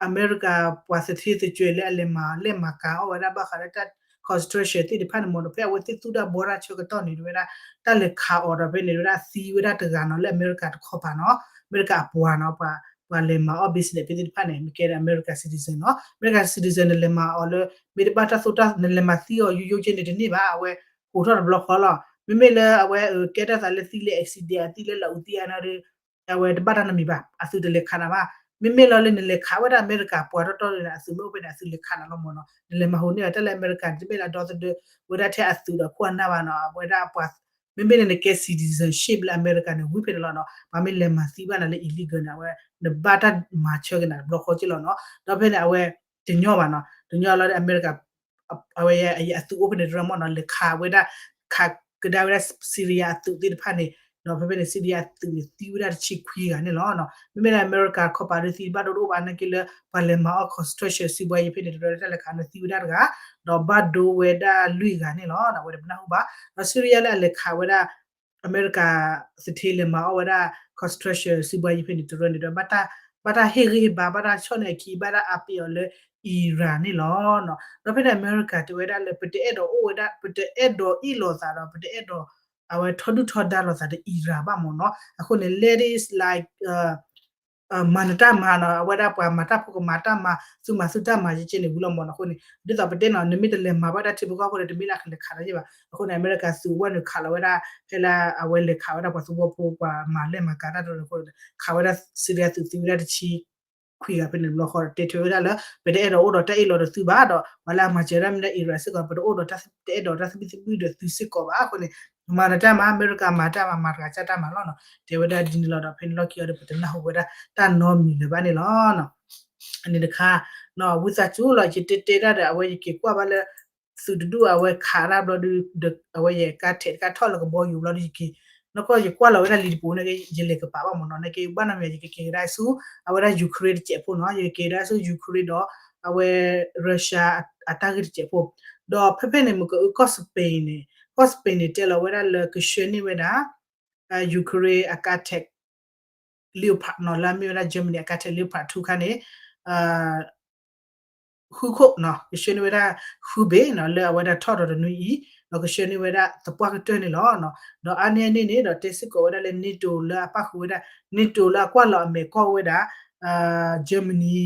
အမဲရကၤပှၤသထ့သကွဲၤလၢအလဲၤမၤ လဲၤမၤကၤအီၣ်ဝဲဒၣ်ဘၣ်ဃးလၢတၢ် construction သ့ၣ်တဖၣ်န့ၣ်မ့ၢ်ဒီး ဖဲအဝဲသ့ၣ်သူၣ်တၢ်ဘီတၢ်ဆၢကတီၢ်န့ၣ် ဝဲဒၣ် တၢ်လဲၤခးအီၤဒီးဖဲန့ၣ် ဝဲဒၣ်သံဝဲဒၣ်တဂၤနီၤ လၢအမဲရကၤတခီပၤနီၤ အမဲရကၤအပှၤနီၤ ပှၤလဲၤမၤအီၣ် business ဖဲသ့ၣ်တဖၣ်န့ၣ် မ့ၢ်ကဲဒီးအမဲရကၤ citizen နီၤ အမဲရကၤ citizen နလဲၤမၤအီၤလၢ မ့ၢ်တဘၣ်တၢ်သိၣ်တၢ် နလဲၤမၤသံအီၤယိယိကဲန့ၣ်တန့ၢ်ဘၣ် အဝဲဟိးထီၣ်တဘျီဃီလီၤ. မ့မ့ၢ်လၢအဝဲကဲတၢ်သးလၢသံလၢ accident အသံလၢလၢအူသံအါန့ၣ်ဒီး အဝဲတဘၣ်တၢ်နီတမံၤဘၣ် အသုးတလဲၤခးနၤဘၣ်. မ့မ့ၢ်လီၤလၢနလဲၤခးဝဲဒၣ်အမဲရကၤပှၤတီတီန့ၣ် အသုးမ့ၢ်အိၣ်ဖဲန့ၣ် အသုးလဲၤခးနၤလီၤမ့ၢ်နီၤ နလဲၤမၤဟူးန့ၢ်အီၤ တၢ်လၢအမဲရကၤ တမ့ၢ်လၢအဒီသဒၢ ဝဲဒၣ်ထဲအသုးဒီးခိၣ်အနၢ်ဘၣ်နီၤ အဝဲဒၣ်ပှၤ မ့မ့ၢ်လၢနကဲ citizenship လၢအမဲရကၤန့ၣ် ဝံၤဖဲန့ၣ်လီၤနီၤ ပှၤမ့ၢ်လဲၤမၤသံဘၣ်နၤလၢ illegal န့ၣ် အဝဲ နဘၣ်တၢ်မၤဆၢက့ၤနၤတဘျီဃီက့လီၤနီၤ ဒီးဖဲန့ၣ် အဝဲ တညီဘၣ်နီၤ တညီလီၤအမဲရကၤ အဝဲအသုးအိၣ်ဖဲန့ၣ်တရၢမ့ၢ်နီၤ လဲၤခးဝဲဒၣ် ခးကဒါဝဲဒၣ် Syria အသုးသ့ၣ်တဖၣ်န့ၣ် ဒီးဖဲဖဲန့ၣ် Syria အသုးန့ၣ် သံဝဲဒၣ်တဆံခွံဂၤန့ၣ်လီၤ. မ့မ့ၢ်လၢအမဲရကၤခီပၤဒီးသံတဘၣ်ဒိဒိၣ်ဘၣ်နာ်က့လၢ ပှၤလဲၤမၤအီၣ် construction စုဘှါယံၤဖဲန့ၣ် တရၢလၢတၢ်လဲၤခးန့ၣ်သံဝဲဒၣ်တဂၤ ဒီးဘၣ်ဒိဝဲဒၣ်လွံၢ်ဂၤန့ၣ်လီၤ. အဝဲန့ၣ်ပနၢ်ဟူဘၣ် ဒီး Syria လၢအလဲၤခးဝဲဒၣ် အမဲရကၤသထ့လဲၤမၤအီၣ်ဝဲဒၣ် construction စုဘှါယံၤဖဲန့ၣ် တရၢန့ၣ်ဒီး ဘၣ်တၢ်ဟ့ၣ်ဂံၢ်ဟ့ၣ်ဘါ ဘၣ်တၢ်ဆီၣ်န့ၢ်အခံ ဘၣ်တၢ်အါပ့ၤအီၤလၢ Iran န့ၣ်လီၤ. ဒီးဖဲန့ၣ်အမဲရကၤတဲဝဲဒၣ်လၢ ပတအဲၣ်ဒိးအိၣ်ဝဲဒၣ် ပတအဲၣ်ဒိးအ့ၣ်လိာ်သးဒီး ပတအဲၣ်ဒိး အဝဲထီဒုၣ်ထီဒါလိာ်သးဒီး Iran ဘၣ်မ့ၢ်နီၤ. အဃိန့ၣ် let it like မၤနတၢ်မၤနီၤ အဝဲဒၣ်ပှၤမၤတၢ်ဖိကမၤတၢ်မၤ သုမၤသုတၢ်မၤကဲကဲန့ၣ်ဝံၤလီၤမ့ၢ်နီၤ. အဃိန့ၣ် ဒ်သိးပတဲနီၤ နမ့ၢ်တလဲၤမၤဘၣ်တၢ်ထံဖိကီၢ်ဖိဒီး တမ့ၢ်လၢအကလဲၤခးလီၤယဲၢ်ဘၣ်. အဃိန့ၣ် အမဲရကၤသုးဝဲန့ၣ်ခးလီၤဝဲဒၣ် ဖဲလၢအဝဲလဲၤခးဝဲဒၣ်ပှၤသဝီဖိ ပှၤမၤလဲၢ်မၤကၤတၢ်တရၢန့ၣ်အဃိန့ၣ် ခးဝဲဒၣ် Syria သုးသံဝဲဒၣ်တဆံခွံဂၤဖဲန့ၣ်တဘျီဃီ တဲထွဲဝဲဒၣ်လၢ ပတအဲၣ်ဒိးအိၣ်ဒီးတၢ်အ့ၣ်လိာ်ဒီးသုဘၣ်ဒီး ပှၤလၢအမၤစၢၤဒၣ်မ့ၢ်ဒၣ် Iran စ့ၢ်ကီး ပတအိၣ်ဒီးတၢ် တအဲၣ်ဒိးတၢ်သဘံၣ်သဘုၣ်ဒီးသုစ့ၢ်ကီးဘၣ်. အဃိန့ၣ် မၤနတၢ်မၤ အမဲရကၤမၤတၢ်မၤ မၤတဂၤကၢ်တၢ်မၤလီၤနီၤ. တဲဝဲဒၣ်ဒ်န့ၣ်လီၤဒီး ဖဲန့ၣ်လီၢ်ခံအီၤဒီး ပတနၢ်ဟူဝဲဒၣ်တၢ်နီတမံၤလၢၤဘၣ်န့ၣ်လီၤ. အန့ၣ်တခါ ဝံသးစူၤလီၤ ယတဲတဲဒၣ်ဒီး အဝဲယက့ၤကွၢ်ဘၣ်လၢ သုးတဒူၣ်အဝဲခးတၢ်ဘျီဒီး အဝဲယကါထဲးတခါထီၣ်လၢကဘီယူၤဘျီဒီးယက့ၤ နီၢ်ကီၢ်ယကွၢ်လီၤဝဲဒၣ်လံာ်တပူၤန့ၣ် ယလဲၤကပာ်ဘၣ်မ့ၢ်နီၤ, နာ်က့ဘၣ်နီတမံၤ ယကက့ၤကဒါဆူ အဝဲဒၣ် Ukraine တစဲးဖိနီၤ, ယကက့ၤကဒါဆူ Ukraine ဒီး အဝဲ Russia အတၢ်ဂ့ၢ်တစဲးဖိ, ဒီးဖဲဖဲန့ၣ် မ့ၢ်ကအုကီၢ် Spain န့ၣ်, ကီၢ် Spain န့ၣ် တဲလီၤဝဲဒၣ်လၢကဆှၢန့ၢ်ဝဲဒၣ် Ukraine အကါထဲး Leopard နီၤ, လၢအမ့ၢ်ဝဲဒၣ် Germany အကါထဲး Leopard two ခါန့ၣ် ဃုခိၣ်နီၤ, ကဆှၢန့ၢ်ဝဲဒၣ်ဃုဘ့ၣ်နီၤ, လၢအဝဲဒၣ်ထီၣ်ဒီးတနွံအံၤ, ဒီးကဆှၢန့ၢ်ဝဲဒၣ်သပှၢ်ကတၢၢ်န့ၣ်လီၤ. ဒီးအါန့ၢ်အန့ၣ်န့ၣ်ဒီး တဲစ့ၢ်ကီးဝဲဒၣ်လၢ NATO လၢအပၣ်ဃုာ်ဝဲဒၣ် NATO လၢအကွၢ်လီၤအမဲာ်ကီၢ်ဝဲဒၣ် Germany,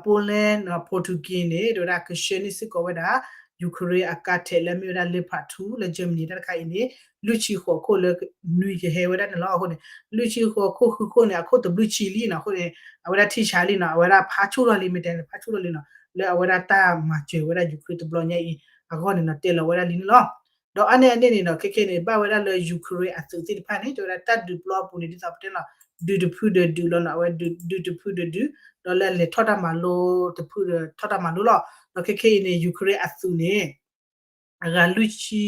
Poland, Portugal န့ၣ် တဲဝဲဒၣ် ကဆှၢန့ၢ်စ့ၢ်ကီးဝဲဒၣ် Ukraine အကါထဲးလၢအမ့ၢ်ဝဲဒၣ် Leopard two လၢ Germany တၢ်တခါအံၤန့ၣ် လွံၢ်ဆံဃိးခိၣ်လၢနွံကဟဲဝဲဒၣ်န့ၣ်လီၤ. အဃိန့ၣ် လွံၢ်ဆံဃိးခိၣ်ဃုခိၣ်န့ၣ် အခိၣ်တဘျုးဆံလံနီၤ. အဃိန့ၣ် အဝဲဒၣ်ထံၣ်ဆါလံနီၤ, အဝဲဒၣ်ဖးဆူၣ်ထီၣ်လံ မ့ၢ်တဲန့ၣ် ဖးဆူၣ်ထီၣ်လံနီၤ, လၢအဝဲဒၣ်တၢ်မၤစၢၤဝဲဒၣ် Ukraine တဘျီညါအံၤအဂီၢ်န့ၣ်နီၤ, တဲလီၤဝဲဒၣ်လံန့ၣ်လီၤ. ဒီးအါန့ၢ်အန့ၣ်န့ၣ်နီၤ, ခဲခဲန့ၣ် ဘၣ်ဝဲဒၣ်လၢ Ukraine အသုးသ့ၣ်တဖၣ်န့ၣ် တဲဝဲဒၣ်တၢ်ဒုးပျီအပူၤန့ၣ် ဒ်သိးပတဲလီၤ ဒုးတဖုဒီးဒုးလီၤနီၤ, အဝဲဒုးတဖုဒီးဒုး, ဒီးလၢအလဲၤထီၣ်တၢ်မၤလိတဖုဒီးထီၣ်တၢ်မၤလိလီၤ. ဒီးခဲခဲအံၤန့ၣ် Ukraine အသုးန့ၣ် အဂၤလွံၢ်ဆံ,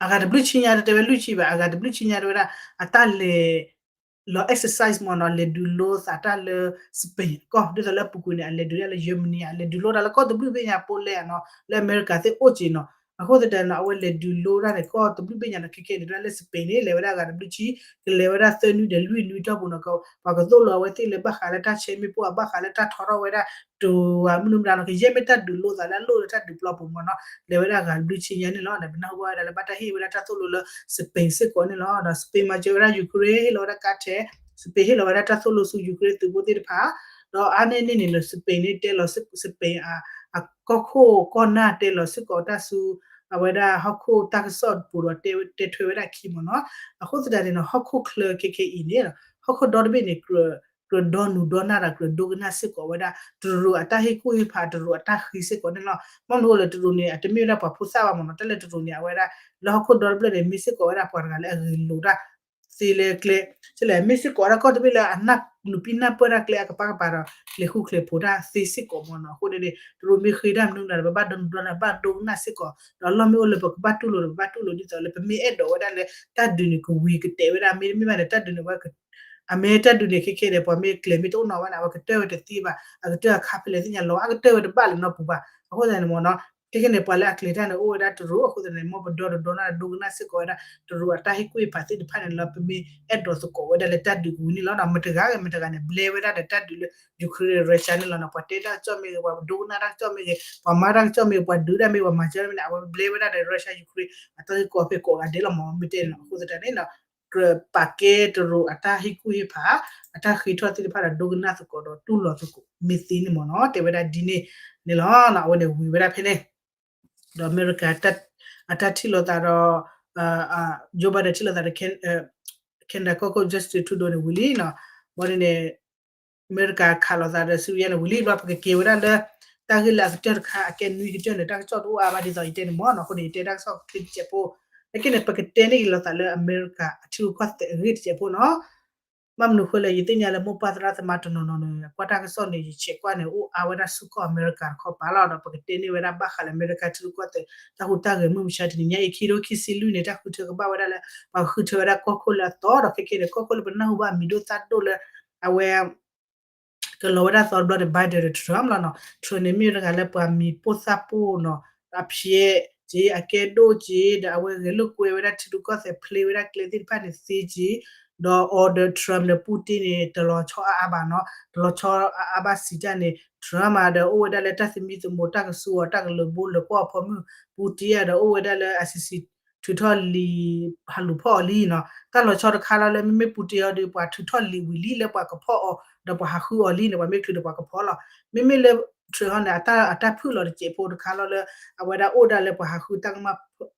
အဂၤတဘျုးဆံညါ တတဲဝဲလွံၢ်ဆံဘၣ်, အဂၤတဘျုးဆံညါတဲဝဲဒၣ် အတၢ်လဲၤ လီၤ exercise မ့ၢ်နီၤ, လဲၤဒုးလိသးတၢ်လၢ Spain အကီၢ်, ဒ်သိးလၢအပူၤကွံာ်န့ၣ် အလဲၤဒုးတၢ်လၢ Germany ဧါ, အလဲၤဒုးလိတၢ်လၢကီၢ်တဘျုးဘ့ၣ်ညါ Poland ဧါနီၤ, လၢအမဲရကၤသ့ၣ်အိၣ်က့ၤနီၤ. အဃိသတးန့ၣ် အဝဲလဲၤဒုးလိတၢ်န့ၣ် ကီၢ်တဘျုးဘ့ၣ်ညါနီၤ, ခဲခဲန့ၣ် တဲဝဲဒၣ်လၢ Spain န့ၣ် လဲၤဝဲဒၣ်အဂၤတဘျုးဆံ, ကလဲၤဝဲဒၣ်သၢနွံဒီးလွံၢ်နွံတီၢ်ပူၤနီၤ, ပှၤကသိၣ်လိအဝဲသ့ၣ်လၢဘၣ်ဃးလၢတၢ်ဆဲမ့ၣ်ပိၢ် ဘၣ်ဃးလၢတၢ်ထီထီၣ်ဝဲဒၣ် တိၤဧါ မနုၤမတၤနီၤ, ကယဲၢ်မ့ၢ်တၢ်ဒုးလိသးလၢအလိၣ်လၢတၢ်ဒုးပျီပူၤမ့ၢ်နီၤ, လဲၤဝဲဒၣ်အဂၤတဘျုးဆံညါန့ၣ်လီၤ. ပနၢ်ဟူဘၣ်ဝဲဒၣ်လၢဘၣ်တၢ်ဟ့ၣ်ဝဲဒၣ်တၢ်သိၣ်လိလၢ Spain စ့ၢ်ကီးန့ၣ်လီၤ. ဒီး Spain မၤစၢၤဝဲဒၣ် Ukraine ဟ့ၣ်လီၤဝဲဒၣ်ကါထဲး, Spain ဟ့ၣ်လီၤဝဲဒၣ်တၢ်သိၣ်လိဆူ Ukraine သုးဖိသ့ၣ်တဖၣ်, ဒီးအါန့ၢ်န့ၣ်န့ၣ်လၢ Spain န့ၣ် တဲလီၤ Spain အကီၢ်ခိၣ်ကီၢ်နၢ်တဲလီၤစ့ၢ်ကီးတၢ်ဆူ အဝဲဒၣ်ဟီၣ်ခိၣ်တၢ်ကစီၣ်တပူၤဒီး တဲထွဲဝဲဒၣ်ခံမ့ၢ်နီၤ. အဃိသတးန့ၣ်နီၤ ဟီၣ်ခိၣ်ချၢခဲခဲအံၤန့ၣ် ဟီၣ်ခိၣ်ဒီတဘ့ၣ်န့ၣ် ကြၢးဒီနူၤဒီနၢ်ဒီးကြၢးဒိကနၣ်စ့ၢ်ကီးဝဲဒၣ် တရူးအတၢ်ဟ့ၣ်ကူၣ်ဟ့ၣ်ဖး တရူးအတၢ်ဃ့စ့ၢ်ကီးန့ၣ်လီၤ. ဘၣ်မနုၤအဃိလၢတရူးန့ၣ် အတမ့ၢ်ဝဲဒၣ်ပှၤဖိသၣ်ဘၣ်မ့ၢ်နီၤ, တၢ်လၢတရူးန့ၣ် အဝဲဒၣ် လၢဟီၣ်ခိၣ်ဒီတဘ့ၣ်န့ၣ် မ့ၢ်စ့ၢ်ကီးဝဲဒၣ်ပှၤတဂၤလၢအဂ့ၤလိာ်တၢ် သ့လၢကျဲ, ကလဲၣ် မ့ၢ်စ့ၢ်ကီးဝဲဒၣ်ကီၢ်တဘ့ၣ်လၢအနၢ်နူးပံနၢ်ပၢၢ်တၢ်ကျဲအကပၤကပၤဒီး ကျဲၤဃူကျဲၤဖိးတၢ်သ့စ့ၢ်ကီးမ့ၢ်နီၤ. အဃိန့ၣ်န့ၣ် တရူးမ့ၢ်ဃ့တၢ်မနုၤမတၤဒီး ပဘၣ်ဒိနူၤဒီနၢ် ဘၣ်ဒိကနၣ်စ့ၢ်ကီး ဒီးအလီၢ်မ့ၢ်အိၣ်လၢပကဘၣ်တူၢ်လိာ်ဒီး ပဘၣ်တူၢ်လိာ် ဒ်သိးလၢပမ့ၢ်အဲၣ်ဒိးဝဲဒၣ်လၢ တၢ်ဒုးန့ၣ် ကဝံၤကတဲာ်ဝဲဒၣ် မ့တမ့ၢ်ဘၣ်န့ၣ် တၢ်ဒုးန့ၣ် အဝဲ အမ့ၢ်တၢ်ဒုးန့ၣ် ခဲခဲန့ၣ် ပှၤမ့ၢ်ကျဲၤမ့ၢ်တအိၣ်နီၤဝဲန့ၣ် အဝဲကတၢၢ်ဝဲတသ့ဘၣ်, အကတၢၢ်အခါဖဲလဲၣ်သ့ၣ်ညါလီၤ အကတၢၢ်ဝဲတဘၣ်လၢၤနီတပူၤဘၣ်. အဃိသတးန့ၣ်မ့ၢ်နီၤ ခဲခဲန့ၣ် ပှၤလၢအကျဲၤတၢ်န့ၣ် အိၣ်ဝဲဒၣ်တရူး အဃိသတးန့ၣ် မ်ပဒီတဒီနၢ်ဒီး ဒိကနၣ်စ့ၢ်ကီးဝဲဒၣ် တရူးအတၢ်ဟ့ၣ်ကူၣ်ဟ့ၣ်ဖးသ့ၣ်တဖၣ်န့ၣ်လီၤ. ပမ့ၢ်အဲၣ်ဒိးသကိးဝဲဒၣ်လၢတၢ်ဒုးကဝံၤန့ၣ်လီၤ. မတဂၤဂ့ၤ မတဂၤန့ၣ် ဘျဲဝဲဒၣ်ဒီး တၢ်ဒုးလၢ Ukraine Russia န့ၣ်လီၤနီၤ. ပှၤတဲတၢ်ကစီၣ်မ့ၢ်ဂ့ၤ ပှၤဒိကနၣ်တၢ်ကစီၣ်မ့ၢ်ဂ့ၤ ပှၤမၤတၢ်ကစီၣ်မ့ၢ်ဂ့ၤ ပှၤဒုးတၢ်မ့ၢ်ဂ့ၤ ပှၤမၤစၢၤတၢ်မ့ၢ်န့ၣ် အဝဲဘျဲဝဲဒၣ်ဒီး Russia Ukraine အတၢ်ဂ့ၢ်ကီဖဲကိးဂၤဒဲးလီၤမ့ၢ် မ့ၢ်တဲန့ၣ်လီၤ. အဃိသတးန့ၣ်လီၤ ကြၢးပာ်ကဲတရူးအတၢ်ဟ့ၣ်ကူၣ်ဟ့ၣ်ဖး အတၢ်ဃ့ထီၣ်သ့ၣ်တဖၣ်ဒီး ဒိကနၣ်သကိးဒီး တူၢ်လိာ်သကိး မ့ၢ်သ့န့ၣ်မ့ၢ်နီၤ တဲဝဲဒၣ်ဒ်န့ၣ်န့ၣ်လီၤ. အဝဲန့ၣ်ဝံၤဝဲဒၣ်ဖဲန့ၣ် ဒီးအမဲရကၤ အတၢ်ထံၣ်လိာ်သးဒီး Joe Biden ထံၣ်လိာ်သးဒီး Canada ကီၢ်ခိၣ် Justin Trudeau န့ၣ်ဝံၤလံနီၤ. ဘၣ်န့ၣ်န့ၣ် အမဲရကၤခးလိာ်သးဒီး Syria န့ၣ်ဝံၤလံဘျီ ပကက့ၤဝဲဒၣ်လၢ တၢ်ဂ့ၢ်လၢအကတၢၢ်တခါ အကဲနွံကတၢၢ်န့ၣ် တၢ်ကစီၣ်တအိၣ်အါဘၣ်ဒ်သိးယတဲန့ၣ်မ့ၢ်နီၤ. အဃိန့ၣ် ယတဲတၢ်ကစီၣ်ချ့တစဲးဖိ လၢက့န့ၣ် ပကတဲန့ၢ်က့ၤလိာ်သးလၢအမဲရကၤအထံရူၢ်ကီၢ်သဲးအဂ့ၢ်တစဲးဖိနီၤ. ဘၣ်မနုၤအဃိလဲၣ် ယသ့ၣ်ညါလၢမိၢ်ပၢ်သရၣ်သမါတနီၤနီၤန့ၣ် ကွၢ်တၢ်ကစီၣ်န့ၣ် ယဆဲးကွၢ်န့ၣ် အိၣ်အါဝဲဒၣ်ဆူကီၢ်အမဲရကၤတခီပၤလီၤ. ဒီးပကတဲန့ၢ်ဝဲဒၣ်ဘၣ်ဃးလၢအမဲရကၤထံရူၢ်ကီၢ်သဲး တၢ်ဟူးတၢ်ဂဲၤမုၢ်မဆါတနံၤညါအံၤ ခံထိခံဆံလွံၢ်န့ၣ် တၢ်ဃုထၢကဘၣ်ဝဲဒၣ်လၢ ပှၤဃုထၢဝဲဒၣ်ကီၢ်ခိၣ်လၢအသီ ဒီးခဲခဲန့ၣ် ကီၢ်ခိၣ်လၢပနၢ်ဟူဘၣ်အမံၤဒိၣ်သၣ်ဒိၣ်လၢ အဝဲ ကလီၤဝဲဒၣ်သီတဘျီန့ၣ် Biden ဒီး Trump လီၤနီၤ. Trump န့ၣ်မ့ၢ်ဝဲတဂၤလၢပှၤမံၤပိၢ်သၣ်ပိၢ်နီၤ, အဖျဲးက့ အကဲဒိၣ်က့ ဒီးအဝဲဂဲၤလိာ်ကွဲဝဲဒၣ်ထံရူၢ်ကီၢ်သဲး ဖျ့ဝဲဒၣ်ကျဲသ့ၣ်တဖၣ်န့ၣ်သ့က့ ဒီး order Trump ဒီး Putin န့ၣ် တလီၤဆီအါအါဘၣ်နီၤ, တလီၤဆီအါအါဘၣ်စံးတၢ်န့ၣ် Trump မးဒီးအိၣ်ဝဲဒၣ်လၢတၢ်သမံသမိး တၢ်ကဆူအီၤ တၢ်ကလၢၤဘိလၢၤကွီၢ်အဖီမုၢ် Putin ဒီးအိၣ်ဝဲဒၣ်လၢ ICC ထုးထီၣ်လံာ် ဟးလူၤဖီၣ်အီၤလံနီၤ. တၢ်လီၤဆီတခါလီၤလၢ မ့မ့ၢ် Putin အီၤဒီး ပှၤထုးထီၣ်လံာ်ဝံၤလံလၢပှၤကဖီၣ်အီၤ ဒီးပှၤဟးဃုအီၤလံန့ၣ် ပှၤမ့ၢ်ချုးဒီးပှၤကဖီၣ်လီၤ. မ့မ့ၢ်လၢ Trump ဟီန့ၣ် အတၢ်ဖုၣ်လီၤတစဲးဖိတခါလီၤလၢ အဝဲဒၣ်အိၣ်ဒၣ်လၢပှၤဟးဃုတၢ်ကမၣ်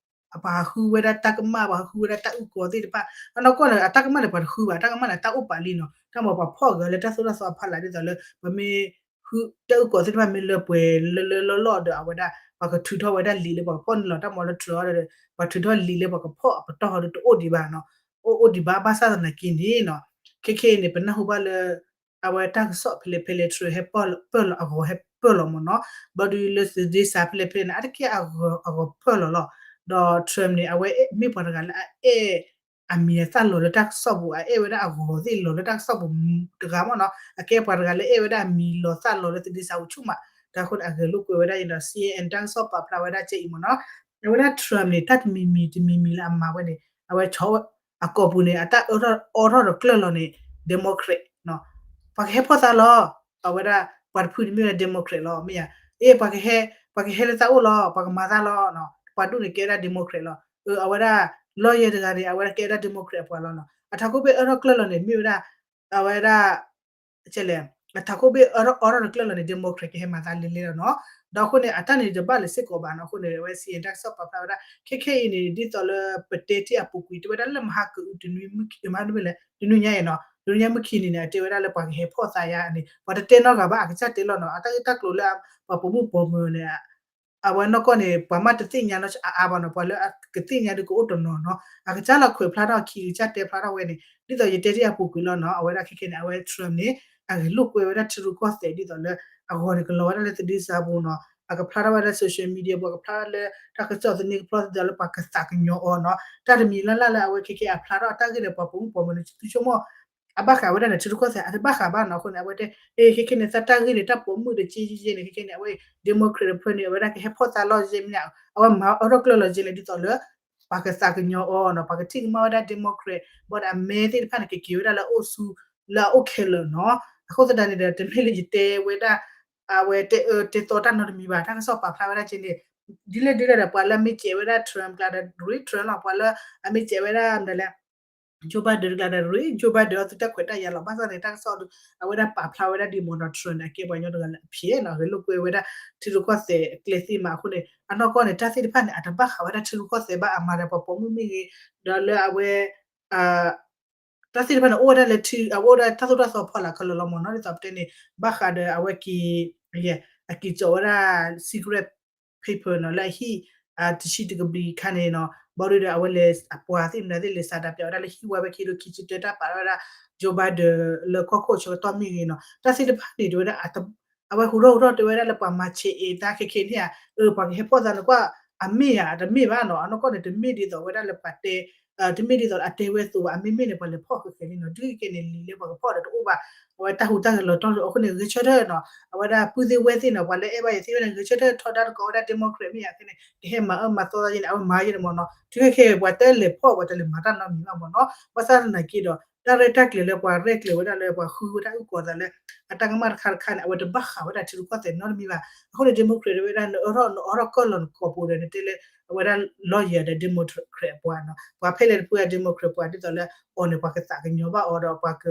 ပှၤဟးဃုဝဲဒၣ်တၢ်ကမၣ် ပှၤဟးဃုဝဲဒၣ်တၢ်အုၣ်ကီၤသ့ၣ်တဖၣ် အနီၢ်ကီၢ်န့ၣ် အတၢ်ကမၣ်န့ၣ် ပှၤတဃုဘၣ် တၢ်ကမၣ်န့ၣ် တၢ်အိၣ်ပာ်လံနီၤ. တၢ်မ့ၢ်ပှၤဖီၣ်ဂ့ၤလၢတၢ်သိၣ်တၢ်သီအဖီလာ် ဒ်သိးလၢ ပမ့ၢ် ဃုတၢ်အုၣ်ကီၤသ့ၣ်တဖၣ်မ့ၢ်လၢပှဲၤလၢလၢလီၢ်လီၢ်ဒီး အဝဲဒၣ် ပှၤကထုးထီၣ်ဝဲဒၣ်လံာ်လၢပှၤကဖီၣ်န့ၣ်လီၤ. တၢ်မ့ၢ်လၢ Trump အီၤဒီး ပှၤထုးထီၣ်လံာ်လၢပှၤကဖီၣ်အပတီၢ်ဟီဒီးတအိၣ်ဒံးဘၣ်နီၤ. အိၣ်အိၣ်ဒံးဘၣ် ဘၣ်ဆၣ်သနာ်က့န့ၣ်နီၤ ခဲခဲအံၤန့ၣ် ပနၢ်ဟူဘၣ်လၢ အဝဲတၢ်ကစီၣ်ဖဲလဲၣ်ဖဲလဲၣ် Trump ဟဲပၢၢ်လီၤ အဂီၤဟဲပၢၢ်လီၤမ့ၢ်နီၤ. ဘျီဒုးလၢသဒ့စးဖဲလဲၣ်ဖဲလဲၣ်န့ၣ် အါတက့ၢ်အဂီၤပၢၢ်လီၤလီၤ. ဒီး Trump န့ၣ် အဝဲမ့ၢ်ပှၤတဂၤလၢအအဲၣ် အမံၤအသၣ်လီၤလၢတၢ်ကစီၣ်ပူၤ အအဲၣ်ဝဲဒၣ်အဂီၤသ့ၣ်လီၤလၢတၢ်ကစီၣ်ပူၤတဂၤမ့ၢ်နီၤ, အကဲပှၤတဂၤလၢအဲၣ်ဝဲဒၣ်အမံၤလီၤသၣ်လီၤလၢသဒ့စၢ်ပူၤဆူၣ်မး, တၢ်အဃိန့ၣ် အဂဲၤလိာ်ကွဲဝဲဒၣ်အံၤဒီး C N N တၢ်ကစီၣ်ပာ်ဖျါဝဲဒၣ်ကဲအံၤမ့ၢ်နီၤ, အဝဲဒၣ် Trump န့ၣ် တၢ်တမံၤမံၤတမံၤမံၤလၢအမၤဝဲန့ၣ် အဝဲဆီ အကိာ်ပူၤန့ၣ် အတၢ်အၢထီၣ်အီထီၣ်ဒီးကျၢၢ်လီၤန့ၣ် Democrat နီၤ, ပှၤကဟဲဖီၣ်သးလီၤ, အဝဲဒၣ် ပှၤတဖုန့ၣ်မ့ၢ်ဝဲဒၣ် Democrat လီၤ မ့ၢ်ဧါ, အ့ ပှၤကဟဲ ပှၤကဟဲလၢသးအိၣ်လီၤ ပှၤကမၤသးလီၤ, ပှၤဒိၣ်န့ၣ်ကဲဝဲဒၣ် Democrat လီၤ, အဝဲဒၣ် lawyer တဂၤန့ၣ် အဝဲဒၣ်ကဲဝဲဒၣ် Democrat အပှၤလီၤနီၤ, အထးခိၣ်ဘ့ၣ်အၢထီၣ်ကျၢၢ်လီၤန့ၣ် မ့ၢ်ဝဲဒၣ် အဝဲဒၣ် ကဲလဲၣ်, အထးခိၣ်ဘ့ၣ်အၢထီၣ်အီထီၣ်ဒီးကျၢၢ်လီၤန့ၣ် Democrat ကဟဲမၤသးလဲၤလဲၤလီၤနီၤ, ဒီးအဃိန့ၣ် အတၢ်န့ၣ်တဘၣ်လၢၤစ့ၢ်ကီးဘၣ်နီၤ, အဃိန့ၣ် အဝဲ C N N တၢ်ကစီၣ်ပာ်ဖျါဝဲဒၣ် ခဲခဲအံၤန့ၣ် ဒ်သိးလၢပတဲတ့ၢ်အပူၤကွံာ် တဲဝဲဒၣ်လၢမဟါကအုးတနွံ မ့ၢ်လဲၣ် တနွံညါအံၤနီၤ တနွံညါမုၢ်ခံနံၤန့ၣ် အတဲဝဲဒၣ်လၢပှၤကဟဲဖီၣ်သးယါန့ၣ် ပှၤတတဲနီတဂၤဘၣ် အကစၢ်တဲလီၤနီၤ, အတၢ်ဂ့ၢ်တၢ်ကျိၤလၢ ပှၤပိာ်မုၣ်ပိာ်မၢၤန့ၣ် အဝဲနီၢ်ကီၢ်န့ၣ် ပှၤမ့ၢ်တသ့ၣ်ညါနီၤအါအါဘၣ်နီၤ, ပှၤလၢအကသ့ၣ်ညါဒုးကအိၣ်တနီၤနီၤ, အကစၢ်လီၤခွဲးဖျါထီၣ်ခံ ကစၢ်တဲဖျါထီၣ်ဝဲန့ၣ် ဒ်သိးယတဲတ့ၢ်အပူၤကွံာ်လီၤနီၤ, အဝဲဒၣ်ခဲခဲန့ၣ် အဝဲ Trump န့ၣ် အဂဲၤလိာ်ကွဲဝဲဒၣ်ထံရူၢ်ကီၢ်သဲး ဒ်သိးလၢ အဂီၤန့ၣ်ကလီၤဝဲဒၣ်လၢသဒ့စၢ်ပူၤနီၤ, အကဖျါထီၣ်ဝဲဒၣ် social media ပှၤကဖျါထီၣ်လၢတၢ်ကစီၣ်သန့ကဖျါ ဒ်သိးလၢပှၤကသးကညီၤအီၤနီၤ, တၢ်တမံၤလၢ်လၢ်လၢအဝဲခဲခဲအဖျါထီၣ်အတၢ်ဂ့ၢ်ဒီးပှၤပိာ်မုၣ်ပိာ်မၢၤန့ၣ် သုဆိကမိၣ် အဘၣ်ဃးဝဲဒၣ်န့ၣ် ထံရူၢ်ကီၢ်သဲး အတဘၣ်ဃးဘၣ်နီၤ, အဃိန့ၣ် အဝဲတဲ အ့ ခဲခဲန့ၣ် သးတၢ်ဂ့ၢ်န့ၣ် တၢ်ပိာ်မုၣ်တက့ယဲန့ၣ် ခဲခဲန့ၣ် အဝဲ Democrat တဖုန့ၣ် အဝဲဒၣ်ကဟဲဖီၣ်သးလီၤယဲမ့ၢ်န့ၣ် အဝဲမၤအၢထီၣ်ကျၢၢ်လီၤယဲန့ၣ် ဒ်သိးလၢ ပှၤကသးကညီၤအီၤနီၤ, ပှၤကထံၣ်ကမၣ်ဝဲဒၣ် Democrat ဘၣ်ဒီးအမဲသ့ၣ်တဖၣ်န့ၣ် ကက့ၤဝဲဒၣ်လၢအအိၣ်ဆူ လၢအအိၣ်ခဲလၢာ်နီၤ, အဃိသတးန့ၣ်ဒီး တမ့ၢ်လၢယတဲဝဲဒၣ် အဝဲတဲအၢတဲသီတၢ်နီတမံၤဘၣ်, တၢ်ကစီၣ်ပာ်ဖျါဝဲဒၣ်ကဲန့ၣ် ဒ်လဲၣ်ဒ်လဲၣ်ဒီး ပှၤလၢအမ့ၢ်စဲးဝဲဒၣ် Trump ကျါဒီး ရ့ Trump လီၤ, ပှၤလၢအမ့ၢ်စဲးဝဲဒၣ်မနုၤလဲၣ် Joe Biden တကျါဒီး ရ့ Joe Biden အသုတၢ်ခွဲးတၢ်ယာ်လီၤ, ဘၣ်ဆၣ်န့ၣ် တၢ်ကစီၣ်ဒုး အဝဲဒၣ်ပာ်ဖျါဝဲဒၣ်ဒ် Donald Trump န့ၣ် အကဲပှၤကညီတဂၤလၢအဖျဲးနီၤ, ဂဲၤလိာ်ကွဲဝဲဒၣ်ထံရူၢ်ကီၢ်သဲးအကျဲသ့ၣ်မးအဃိန့ၣ် အနီၢ်ကီၢ်န့ၣ် တၢ်သ့ၣ်တဖၣ်န့ၣ် အတဘၣ်ဃးဝဲဒၣ်ထံရူၢ်ကီၢ်သဲးဘၣ်, အမၤဒီးပှၤပိာ်မုၣ်မ့ၢ်ဂ့ၤ, ဒီးလၢအဝဲ တၢ်သ့ၣ်တဖၣ်န့ၣ် အိၣ်ဝဲဒၣ်လၢထံ အအိၣ်ဝဲဒၣ်တၢ်သိၣ်တၢ်သီဖီလာ်ခဲလၢာ်လီၤမ့ၢ်နီၤ, ဒ်သိးပတဲန့ၣ် ဘၣ်ဃးဒီးအဝဲက့ၤ အက့ၤကၠီးဝဲဒၣ် secret paper နီၤ လၢအဟံၣ် တဆံတကဘျံးခါန့ၣ်နီၤ, ဘၣ်ဒီးအဝဲလဲၤအပှၤသ့ၣ်မနုၤသ့ၣ်လဲၤစးဒးပျးဝဲဒၣ်လၢဟံၣ်ဝါဝဲခံဒိခံဆံတၢ်ပာ်ထီၣ်ဝဲဒၣ် Joe Biden လၢကီၢ်ခိၣ်ဆၢကတီၢ်မ့ၢ်ဂ့ၤနီၤ, တၢ်သ့ၣ်တဖၣ်န့ၣ် တဲဝဲဒၣ် အဝဲဟူးထီၣ်ဟူးထီၣ်တဲဝဲဒၣ်လၢပှၤမၤဆဲးအ့ၣ်တၢ်ခဲခဲန့ၣ်ဧါ, အၢ ပှၤကဟဲဖီၣ်သးန့ၣ်ကွၢ် အမ့ၢ်ဧါ တမ့ၢ်ဘၣ်နီၤ, အနီၢ်ကီၢ်န့ၣ် တမ့ၢ်ဒ်သိးဝဲဒၣ်လၢပှၤတဲ တမ့ၢ်ဒ်သိးအတဲဝဲအသိးဘၣ်, အမ့မ့ၢ်န့ၣ် ပှၤလဲၤဖီၣ်ဃဲးဃဲးန့ၣ်နီၤ, ဒ်ကဲန့ၣ် လံာ်လၢပှၤကဖီၣ်ဒီးတအိၣ်ဘၣ်, အဝဲတၢ်ဟူးတၢ်ဂဲၤလီၤတီၢ်လၢအဃိန့ၣ် ဂဲၤဆၢထၢၣ်နီၤ, အဝဲဒၣ်ပုၢ်သ့ၣ်ဝဲၢ်သ့ၣ်နီၤ, ပှၤလၢအဲၣ်ဘၣ်ယၤသ့ၣ်ဝဲန့ၣ် ဂဲၤဆၢထၢၣ်ထီဒါတကိးဝဲဒၣ် Democrat မ့ၢ်ယၤခဲန့ၣ် ကဟဲမၤအၢမၤသီသးယဲန့ၣ် အဝဲမၤယဲန့ၣ်မ့ၢ်နီၤ, တုၤခဲခဲပှၤတဲလဲၤဖီၣ် ပှၤတလဲၤမၤတၢ်နီတမံၤဘၣ်မ့ၢ်နီၤ, ဘၣ်ဆၣ်သနာ်က့ဒီး တၢ်ရဲၣ်တၢ်ကျဲၤလၢပှၤရဲၣ်ကျဲၤဝဲဒၣ်လၢပှၤဃုဝဲဒၣ်အုၣ်ကီၤသးလၢ အတၢ်ကမၣ်တခါတခါန့ၣ် အဝဲတဘၣ်ဃးဝဲဒၣ်ထံရူၢ်ကီၢ်သဲးနီတမံၤဘၣ်, အဃိန့ၣ် Democrat တဲဝဲဒၣ် နအၢထီၣ်နအီထီၣ်ကၢၢ်လီၤနကိာ်ပူၤဒီး နတဲလၢ အဝဲဒၣ် lawyer ဒီး Democrat ပှၤနီၤ, ပှၤဖဲလဲၣ်တဖုအ Democrat ပှၤဒ်သိးလၢ အီၤန့ၣ် ပှၤကသးကညီၤဘၣ်အီၤဒီး ပှၤက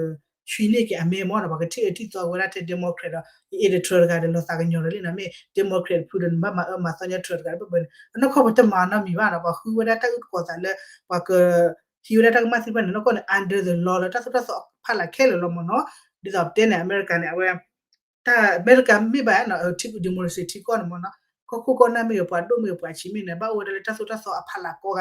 ဆွံန့ၢ်က့ၤအမဲမ့ၢ်နီၤ, ပှၤကထံၣ်အၢထံၣ်သီဝဲဒၣ်ထဲ Democrat ဒီး ယအ့ၣ်ဒီး Trump တဂၤဒီး လီၤသးကညီၤဒီးလံနီၤ, မ့ၢ် Democrat တဖုဒီး နဘၣ်မၤအၢမၤသီညါ Trump တဂၤဘၣ်ဘၣ်န့ၣ် အနီၢ်ကီၢ်ပှၤတမၤနီတမံၤဘၣ်နီၤ, ပှၤဃုဝဲဒၣ်တၢ်အုၣ်ကီၤသးလၢ ပှၤက ဟံးဝဲဒၣ်တၢ်ကမၣ်သ့ၣ်တဖၣ်န့ၣ် နီၢ်ကီၢ်န့ၣ် under the law လၢတၢ်သိၣ်တၢ်သီအဖီလာ်ခဲလၢာ်လီၤမ့ၢ်နီၤ, ဒ်သိးပတဲန့ၣ် အမဲရကၤန့ၣ် အဝဲ တၢ်အမဲရကၤမ့ၢ်ဘၣ်နီၤ ထံ democracy ထံကီၢ်န့ၣ်မ့ၢ်နီၤ, ကီၢ်ခိၣ်ကီၢ်နၢ်မ့ၢ်ဂ့ၤ ပှၤဒိၣ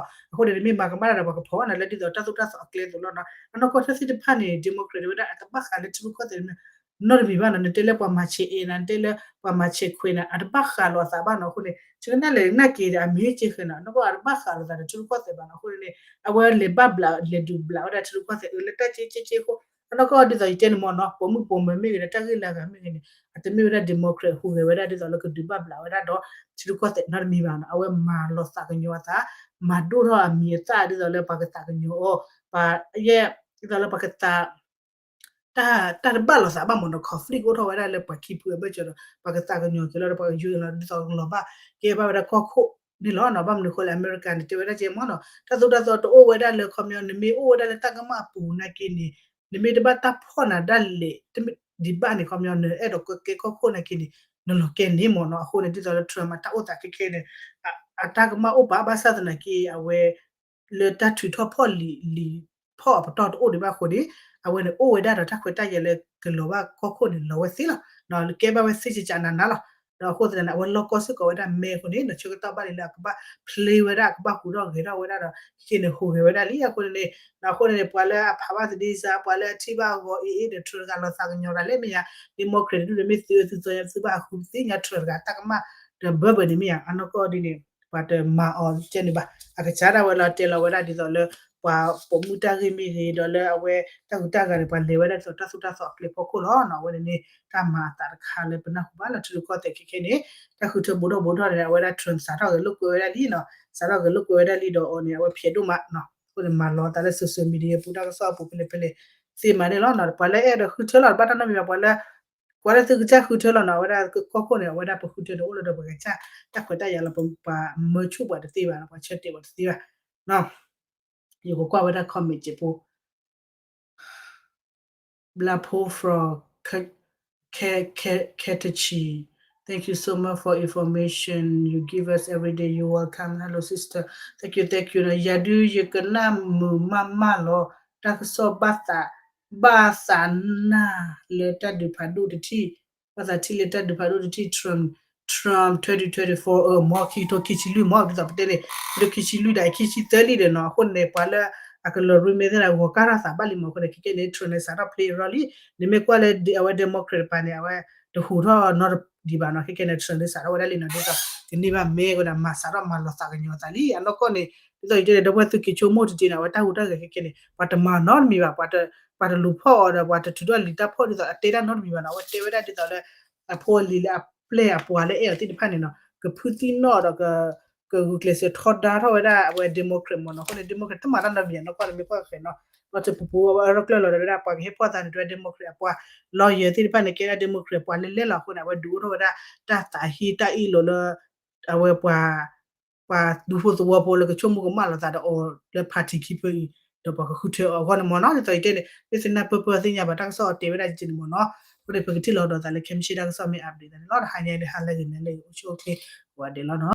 ်မ့ၢ်ဂ့ၤ ပှၤဆံးမ့ၢ်ဂ့ၤန့ၣ် ဘၣ်အိၣ်ဝဲဒၣ်လၢတၢ်သိၣ်တၢ်သီအဖီလာ်ကိးဂၤဒဲးလီၤ, အဃိန့ၣ် တမ့ၢ်မၤကမၣ်တၢ်ဒီးပှၤကဖီၣ်ဝဲန့ၣ်လၢဒ်သိးတၢ်သိၣ်တၢ်သီအကျဲအသိးလီၤနီၤ, အနီၢ်ကီၢ်တၢ်သ့ၣ်တဖၣ်န့ၣ် Democrat တဲဝဲဒၣ် အတဘၣ်ဃးလၢထံရူၢ်ကီၢ်သဲး နီတမံၤဘၣ်နီၤ, နတဲလၢပှၤမၤဆဲးအ့ၣ်နၤ နတဲလၢပှၤမၤဆဲးခွဲးနၤ အတဘၣ်ဃးလိာ်အသးဘၣ်နီၤ, အဃိန့ၣ် ဆၢကနၣ်လဲၣ်နာ်က့ၤဒီး အမ့ၢ်က့ၤဃဲၤနီၤ အနီၢ်ကီၢ်အတဘၣ်ဃးလိာ်သးဒီးထံရူၢ်ကီၢ်သဲးဘၣ်နီၤ, အဃိန့ၣ် အဝဲလဲၤဘၣ်ဘျး လဲၤဒုးဘျးဝဲဒၣ်ထံရူၢ်ကီၢ်သဲး အၢ လၢတၢ်ကဲကဲကဲအဃိ အနီၢ်ကီၢ်ဒ်သိးယတဲန့ၣ်မ့ၢ်နီၤ ပိာ်မုၣ်ပိာ်မၢၤမ့ၢ်ဂ့ၤဒီး တၢ်ဂ့ၢ်လၢအဂၤမ့ၢ်ဂ့ၤန့ၣ် အတမ့ၢ်ဝဲဒၣ် Democrat ဟူးဂဲၤဝဲဒၣ်ဒ်သိးလၢကဒုးဘၣ်ဘျးဝဲဒၣ်ဒီး ထံရူၢ်ကီၢ်သဲးနီတမံၤဘၣ်နီၤ, အဝဲမၤလီၤသးကညီၤအသး မၤဒိၣ်ထီၣ်အမံၤအသၣ်ဒ်သိးလၢပှၤကသးကညီၤအီၤ ပှၤယဲၢ် ဒ်သိးလၢပှၤကသး တၢ် တၢ်တဘၣ်လိာ်သးဘၣ်မ့ၢ်နီၤ, conflict အိၣ်ထီၣ်ဝဲဒၣ်လၢပှၤခံဖုအဘၢၣ်စၢၤဒီး ပှၤကသးကညီၤက့ၤလီၤဒီး ပှၤကယူၤလီၤ ဒ်သိးကလီၤဘၣ်ကဲဘၣ်ဝဲဒၣ်ကီၢ်ခိၣ်န့ၣ်လီၤနီၤ, ဘၣ်မနုၤအဃိလဲၣ် အမဲရကၤန့ၣ် တဲဝဲဒၣ်ကဲမ့ၢ်နီၤ, တၢ်သိၣ်တၢ်သီတအိၣ်ဝဲဒၣ်လၢခီပညီ နမ့ၢ်အိၣ်ဝဲဒၣ်လၢတၢ်ကမၣ်အပူၤနာ်က့န့ၣ် နမ့ၢ်တဘၣ်တၢ်ဖီၣ်နၤဒၣ်လဲာ် ဒံးဘၣ်န့ၣ် ခီပညီ နအဲၣ်ဒိးကဲကီၢ်ခိၣ်နာ်က့န့ၣ် နလီၤကဲန့ၣ်မ့ၢ်နီၤ, အဃိန့ၣ် ဒ်သိးလၢ Trump အတၢ်အိၣ်သးခဲခဲန့ၣ် အတၢ်ကမၣ်အိၣ်ပာ်ဘၣ်ဆၣ်သနာ်က့ အဝဲ လၢတၢ်ထုးထီၣ်ဖီၣ်လံာ်လံာ်ဖီၣ်အပတီၢ်တအိၣ်ဒံးဘၣ်အဃိန့ၣ် အဝဲန့ၣ်အိၣ်ဝဲဒၣ်ဒီးတၢ်ခွဲးတၢ်ယာ်လၢကလီၤဘၣ်ကီၢ်ခိၣ်န့ၣ် လီၤဝဲသ့လီၤ, ဒီးကဲဘၣ်ဝဲသ့ကကနၤနၤလီၤ, ဒီးအဃိသတးန့ၣ် အဝဲလီၢ်ကီၢ်စ့ၢ်ကီးဝဲဒၣ်မဲအဃိန့ၣ် ဆၢကတီၢ်ဘၣ်လံလၢအကဘၣ် play ဝဲဒၣ် အကဘၣ်ဟူးထီၣ်ဂဲၤထီၣ်ဝဲဒၣ်ဒီး ခဲန့ၣ်ဟူးဂဲၤဝဲဒၣ်လံအဃိန့ၣ်, ဒီးအဃိန့ၣ် ပှၤလၢအဖးဘၣ်သဒ့စၢ် ပှၤလၢအထံၣ်ဘၣ်အဂီၤအ့ၣ်အ့ၣ်ဒီး Trump တဂၤလီၤသးကညီၤတၢ်လဲၣ်မ့ၢ်ယါ, Democrat ဒုးမ့ၢ်သုအသုသီညါသုဘၣ်အဃုသ့ၣ်ညါ Trump တဂၤတၢ်ကမၣ် ဒီးဘၢဘၢန့ၣ်မ့ၢ်ယါ, အနီၢ်ကီၢ်ဒ်န့ၣ် ပှၤတမၤအီၤကဲန့ၣ်ဘၣ်, အကစၢ်ဒၣ်ဝဲလီၤတဲလီၤဝဲဒၣ်ဒ်သိးလၢ ပှၤပိာ်မုၣ်တၢ်ဂ့ၢ်မ့ၢ်ဂ့ၤ ဒီးလၢအဝဲတၢ်ဟူးတၢ်ဂဲၤန့ၣ် ပှၤလဲၤဝဲဒၣ်ဒ်သိးတၢ်သိၣ်တၢ်သီအကျဲဖီခိၣ်လီၤနီၤ. အဝဲန့ၣ်န့ၣ် တၢ်မၤအသးတခါလၢပနၢ်ဟူဘၣ်လၢထံရူၢ်ကီၢ်သဲးခဲခဲန့ၣ် တၢ်ဃုထၢဘူးထီၣ်ဘူးထီၣ်န့ၣ် အဝဲဒၣ် Trump စးထီၣ်ဂဲၤလိာ်ကွဲဝဲဒၣ်လံနီၤ, စးထီၣ်ဂဲၤလိာ်ကွဲဝဲဒၣ်လံဒီးအီၤန့ၣ် အဝဲဖျဲးဒိၣ်မးနီၤ. အဃိန့ၣ် မၤလီၤအသးလၢ social media ပူၤ တၢ်ကစီၣ်အပူၤဖဲလဲၣ်ဖဲလဲၣ်သ့မးန့ၣ်လီၤနီၤ. ပှၤလၢအဲၣ်ဒိးဃုထၢလီၤ တဘၣ်တၢ်နီတမံၤဘၣ်, ပှၤလၢ ကွၢ်လၢသုကစၢ်ဃုထၢလီၤနီၤ, အဝဲဒၣ်ကီၢ်ခိၣ်န့ၣ် အဝဲဒၣ်ပဃုထၢန့ၣ် အိၣ်လၢဒီးပှၤကစၢ်တၢ်ခွဲးတၢ်ယာ်လီၤ, ပှၤမၢဆိၣ်ပှၤတသ့ဘၣ်နီၤ, ပှၤဆၢတဲာ်ပှၤတသ့ဘၣ်နီၤ. ယကကွၢ်ဝဲဒၣ် comment စဲးဖိ Blapo from K- K- Katachi. Thank you so much for information you give us every day. You're welcome. Hello, sister. Thank you, thank you. ယၤဒုးယကနၣ်မုာ်မးမးလီၤ. တၢ်ကစီၣ်ဘၣ်သး ဘၣ်သးနၢ်လၢတၢ်ဒုးဖးဒိၣ်တထံၣ်, ဘၣ်သးထံၣ်လၢတၢ်ဒုးဖးဒိၣ်တထံၣ် Trump, Trump twenty twenty-four အၢ မ်ခံကထိခံဆံလွံၢ် မ်ဒ်သိးပတဲန့ၣ် ခံကထိခံဆံလွံၢ်ဒီး ခံဆံသၢလံဒီးနီၤ. အဃိန့ၣ် ပှၤလၢအကလီၤရ့မဲသ့ၣ်န့ၣ် ဂီၤကၢ်ထီၣ်သးဘၣ်လံမး. အဃိန့ၣ် ခဲကဲန့ၣ် Trump န့ၣ် စးထီၣ် play အရၢလံ. နမ့ၢ်ကွၢ်လၢအဝဲ Democrat တပၤန့ၣ် အဝဲတဟူးထီၣ်နီတဒံးဘၣ်နီၤ. ခဲကဲန့ၣ် Trump န့ၣ် စးထီၣ်ဝဲဒၣ်လံနီၤ, ဒ်သိးကန့ၢ်ဘၣ်မဲဝဲဒၣ် မၤစးထီၣ်မၤလီၤသးကညီၤသးလံ. အနီၢ်ကီၢ်န့ၣ် ဒ်သိးယတဲန့ၣ် ဒီပုၢ်ဝဲၢ်သုက့ၤဆိကမိၣ်တက့ၢ်န့ၣ် အဝဲတၢ်ဟူးတၢ်ဂဲၤခဲကဲန့ၣ် ပှၤတမၤနီတမံၤဘၣ်, ပှၤတလူၤဖီၣ်အီၤဒီး ပှၤတထုးထီၣ်လံာ်တၢ်ဖီၣ်ဒ်သိးအတဲတၢ်နီတမံၤဘၣ်နီၤ. အဝဲတဲဝဲဒၣ်ဒ်သိးလၢ အဖိအလံၤလၢအပျဲၢ်အပှၤလၢအဲၣ်အီၤသ့ၣ်တဖၣ်န့ၣ်နီၤ ကဖုသံနီၣ်ဒီး ကဂုာ်ကျဲးစၢးထီဒါထီၣ်ဝဲဒၣ်အဝဲ Democrat မးနီၤ. အဃိန့ၣ် Democrat တမၤတၢ်နီတမံၤ အနီၢ်ကီၢ်န့ၣ် မ့ၢ်ကွၢ်ဃဲၤနီၤ လီၤတပူၤပူၤ အဝဲအရၢၣ်ကျၢၢ်လီၤဒီးဝဲဒၣ် ပှၤကဟဲဖီၣ်သးန့ၣ် တဲဝဲ Democrat အပှၤ lawyer သ့ၣ်တဖၣ်န့ၣ် ကဲဒၣ် Democrat ပှၤလဲၣ်လဲၣ်လီၤ. အဃိန့ၣ် အဝဲဒုးအိၣ်ထီၣ်ဝဲဒၣ်တၢ်သးဟ့တၢ်အ့ၣ်လိာ်လၢ အဝဲပှၤ ပှၤဒူဖိသဝီဖိလၢကဆိကမိၣ်ကမၣ်လိာ်သးဒီးအီၤလၢ party ခံဖုအံၤ ဒီးပှၤကဃုထၢအီၤအဂီၢ်န့ၣ်မ့ၢ်နီၤ. ဒ်သိးယတဲန့ၣ် မ့ၢ်သ့ၣ်နၢ်ပၢၢ်ပၢၢ်သ့ၣ်ညါဘၣ် တၢ်ကစီၣ်အီၤတဲဝဲဒၣ်ကဲန့ၣ်မ့ၢ်နီၤ. အဃိန့ၣ် ပကထံၣ်လိာ်ဒီးသးလၢ ခဲမုၢ်ဆ့ၣ်တၢ်ကစီၣ်မ့ၢ် update သးန့ၣ်လီၤ. တဟါညါလၢဟါလၢဂ့ၤ နၤလၢဂ့ၤ အိၣ်ဆူၣ်အိၣ်ချ့ ကိးဂၤဒဲးလီၤနီၤ.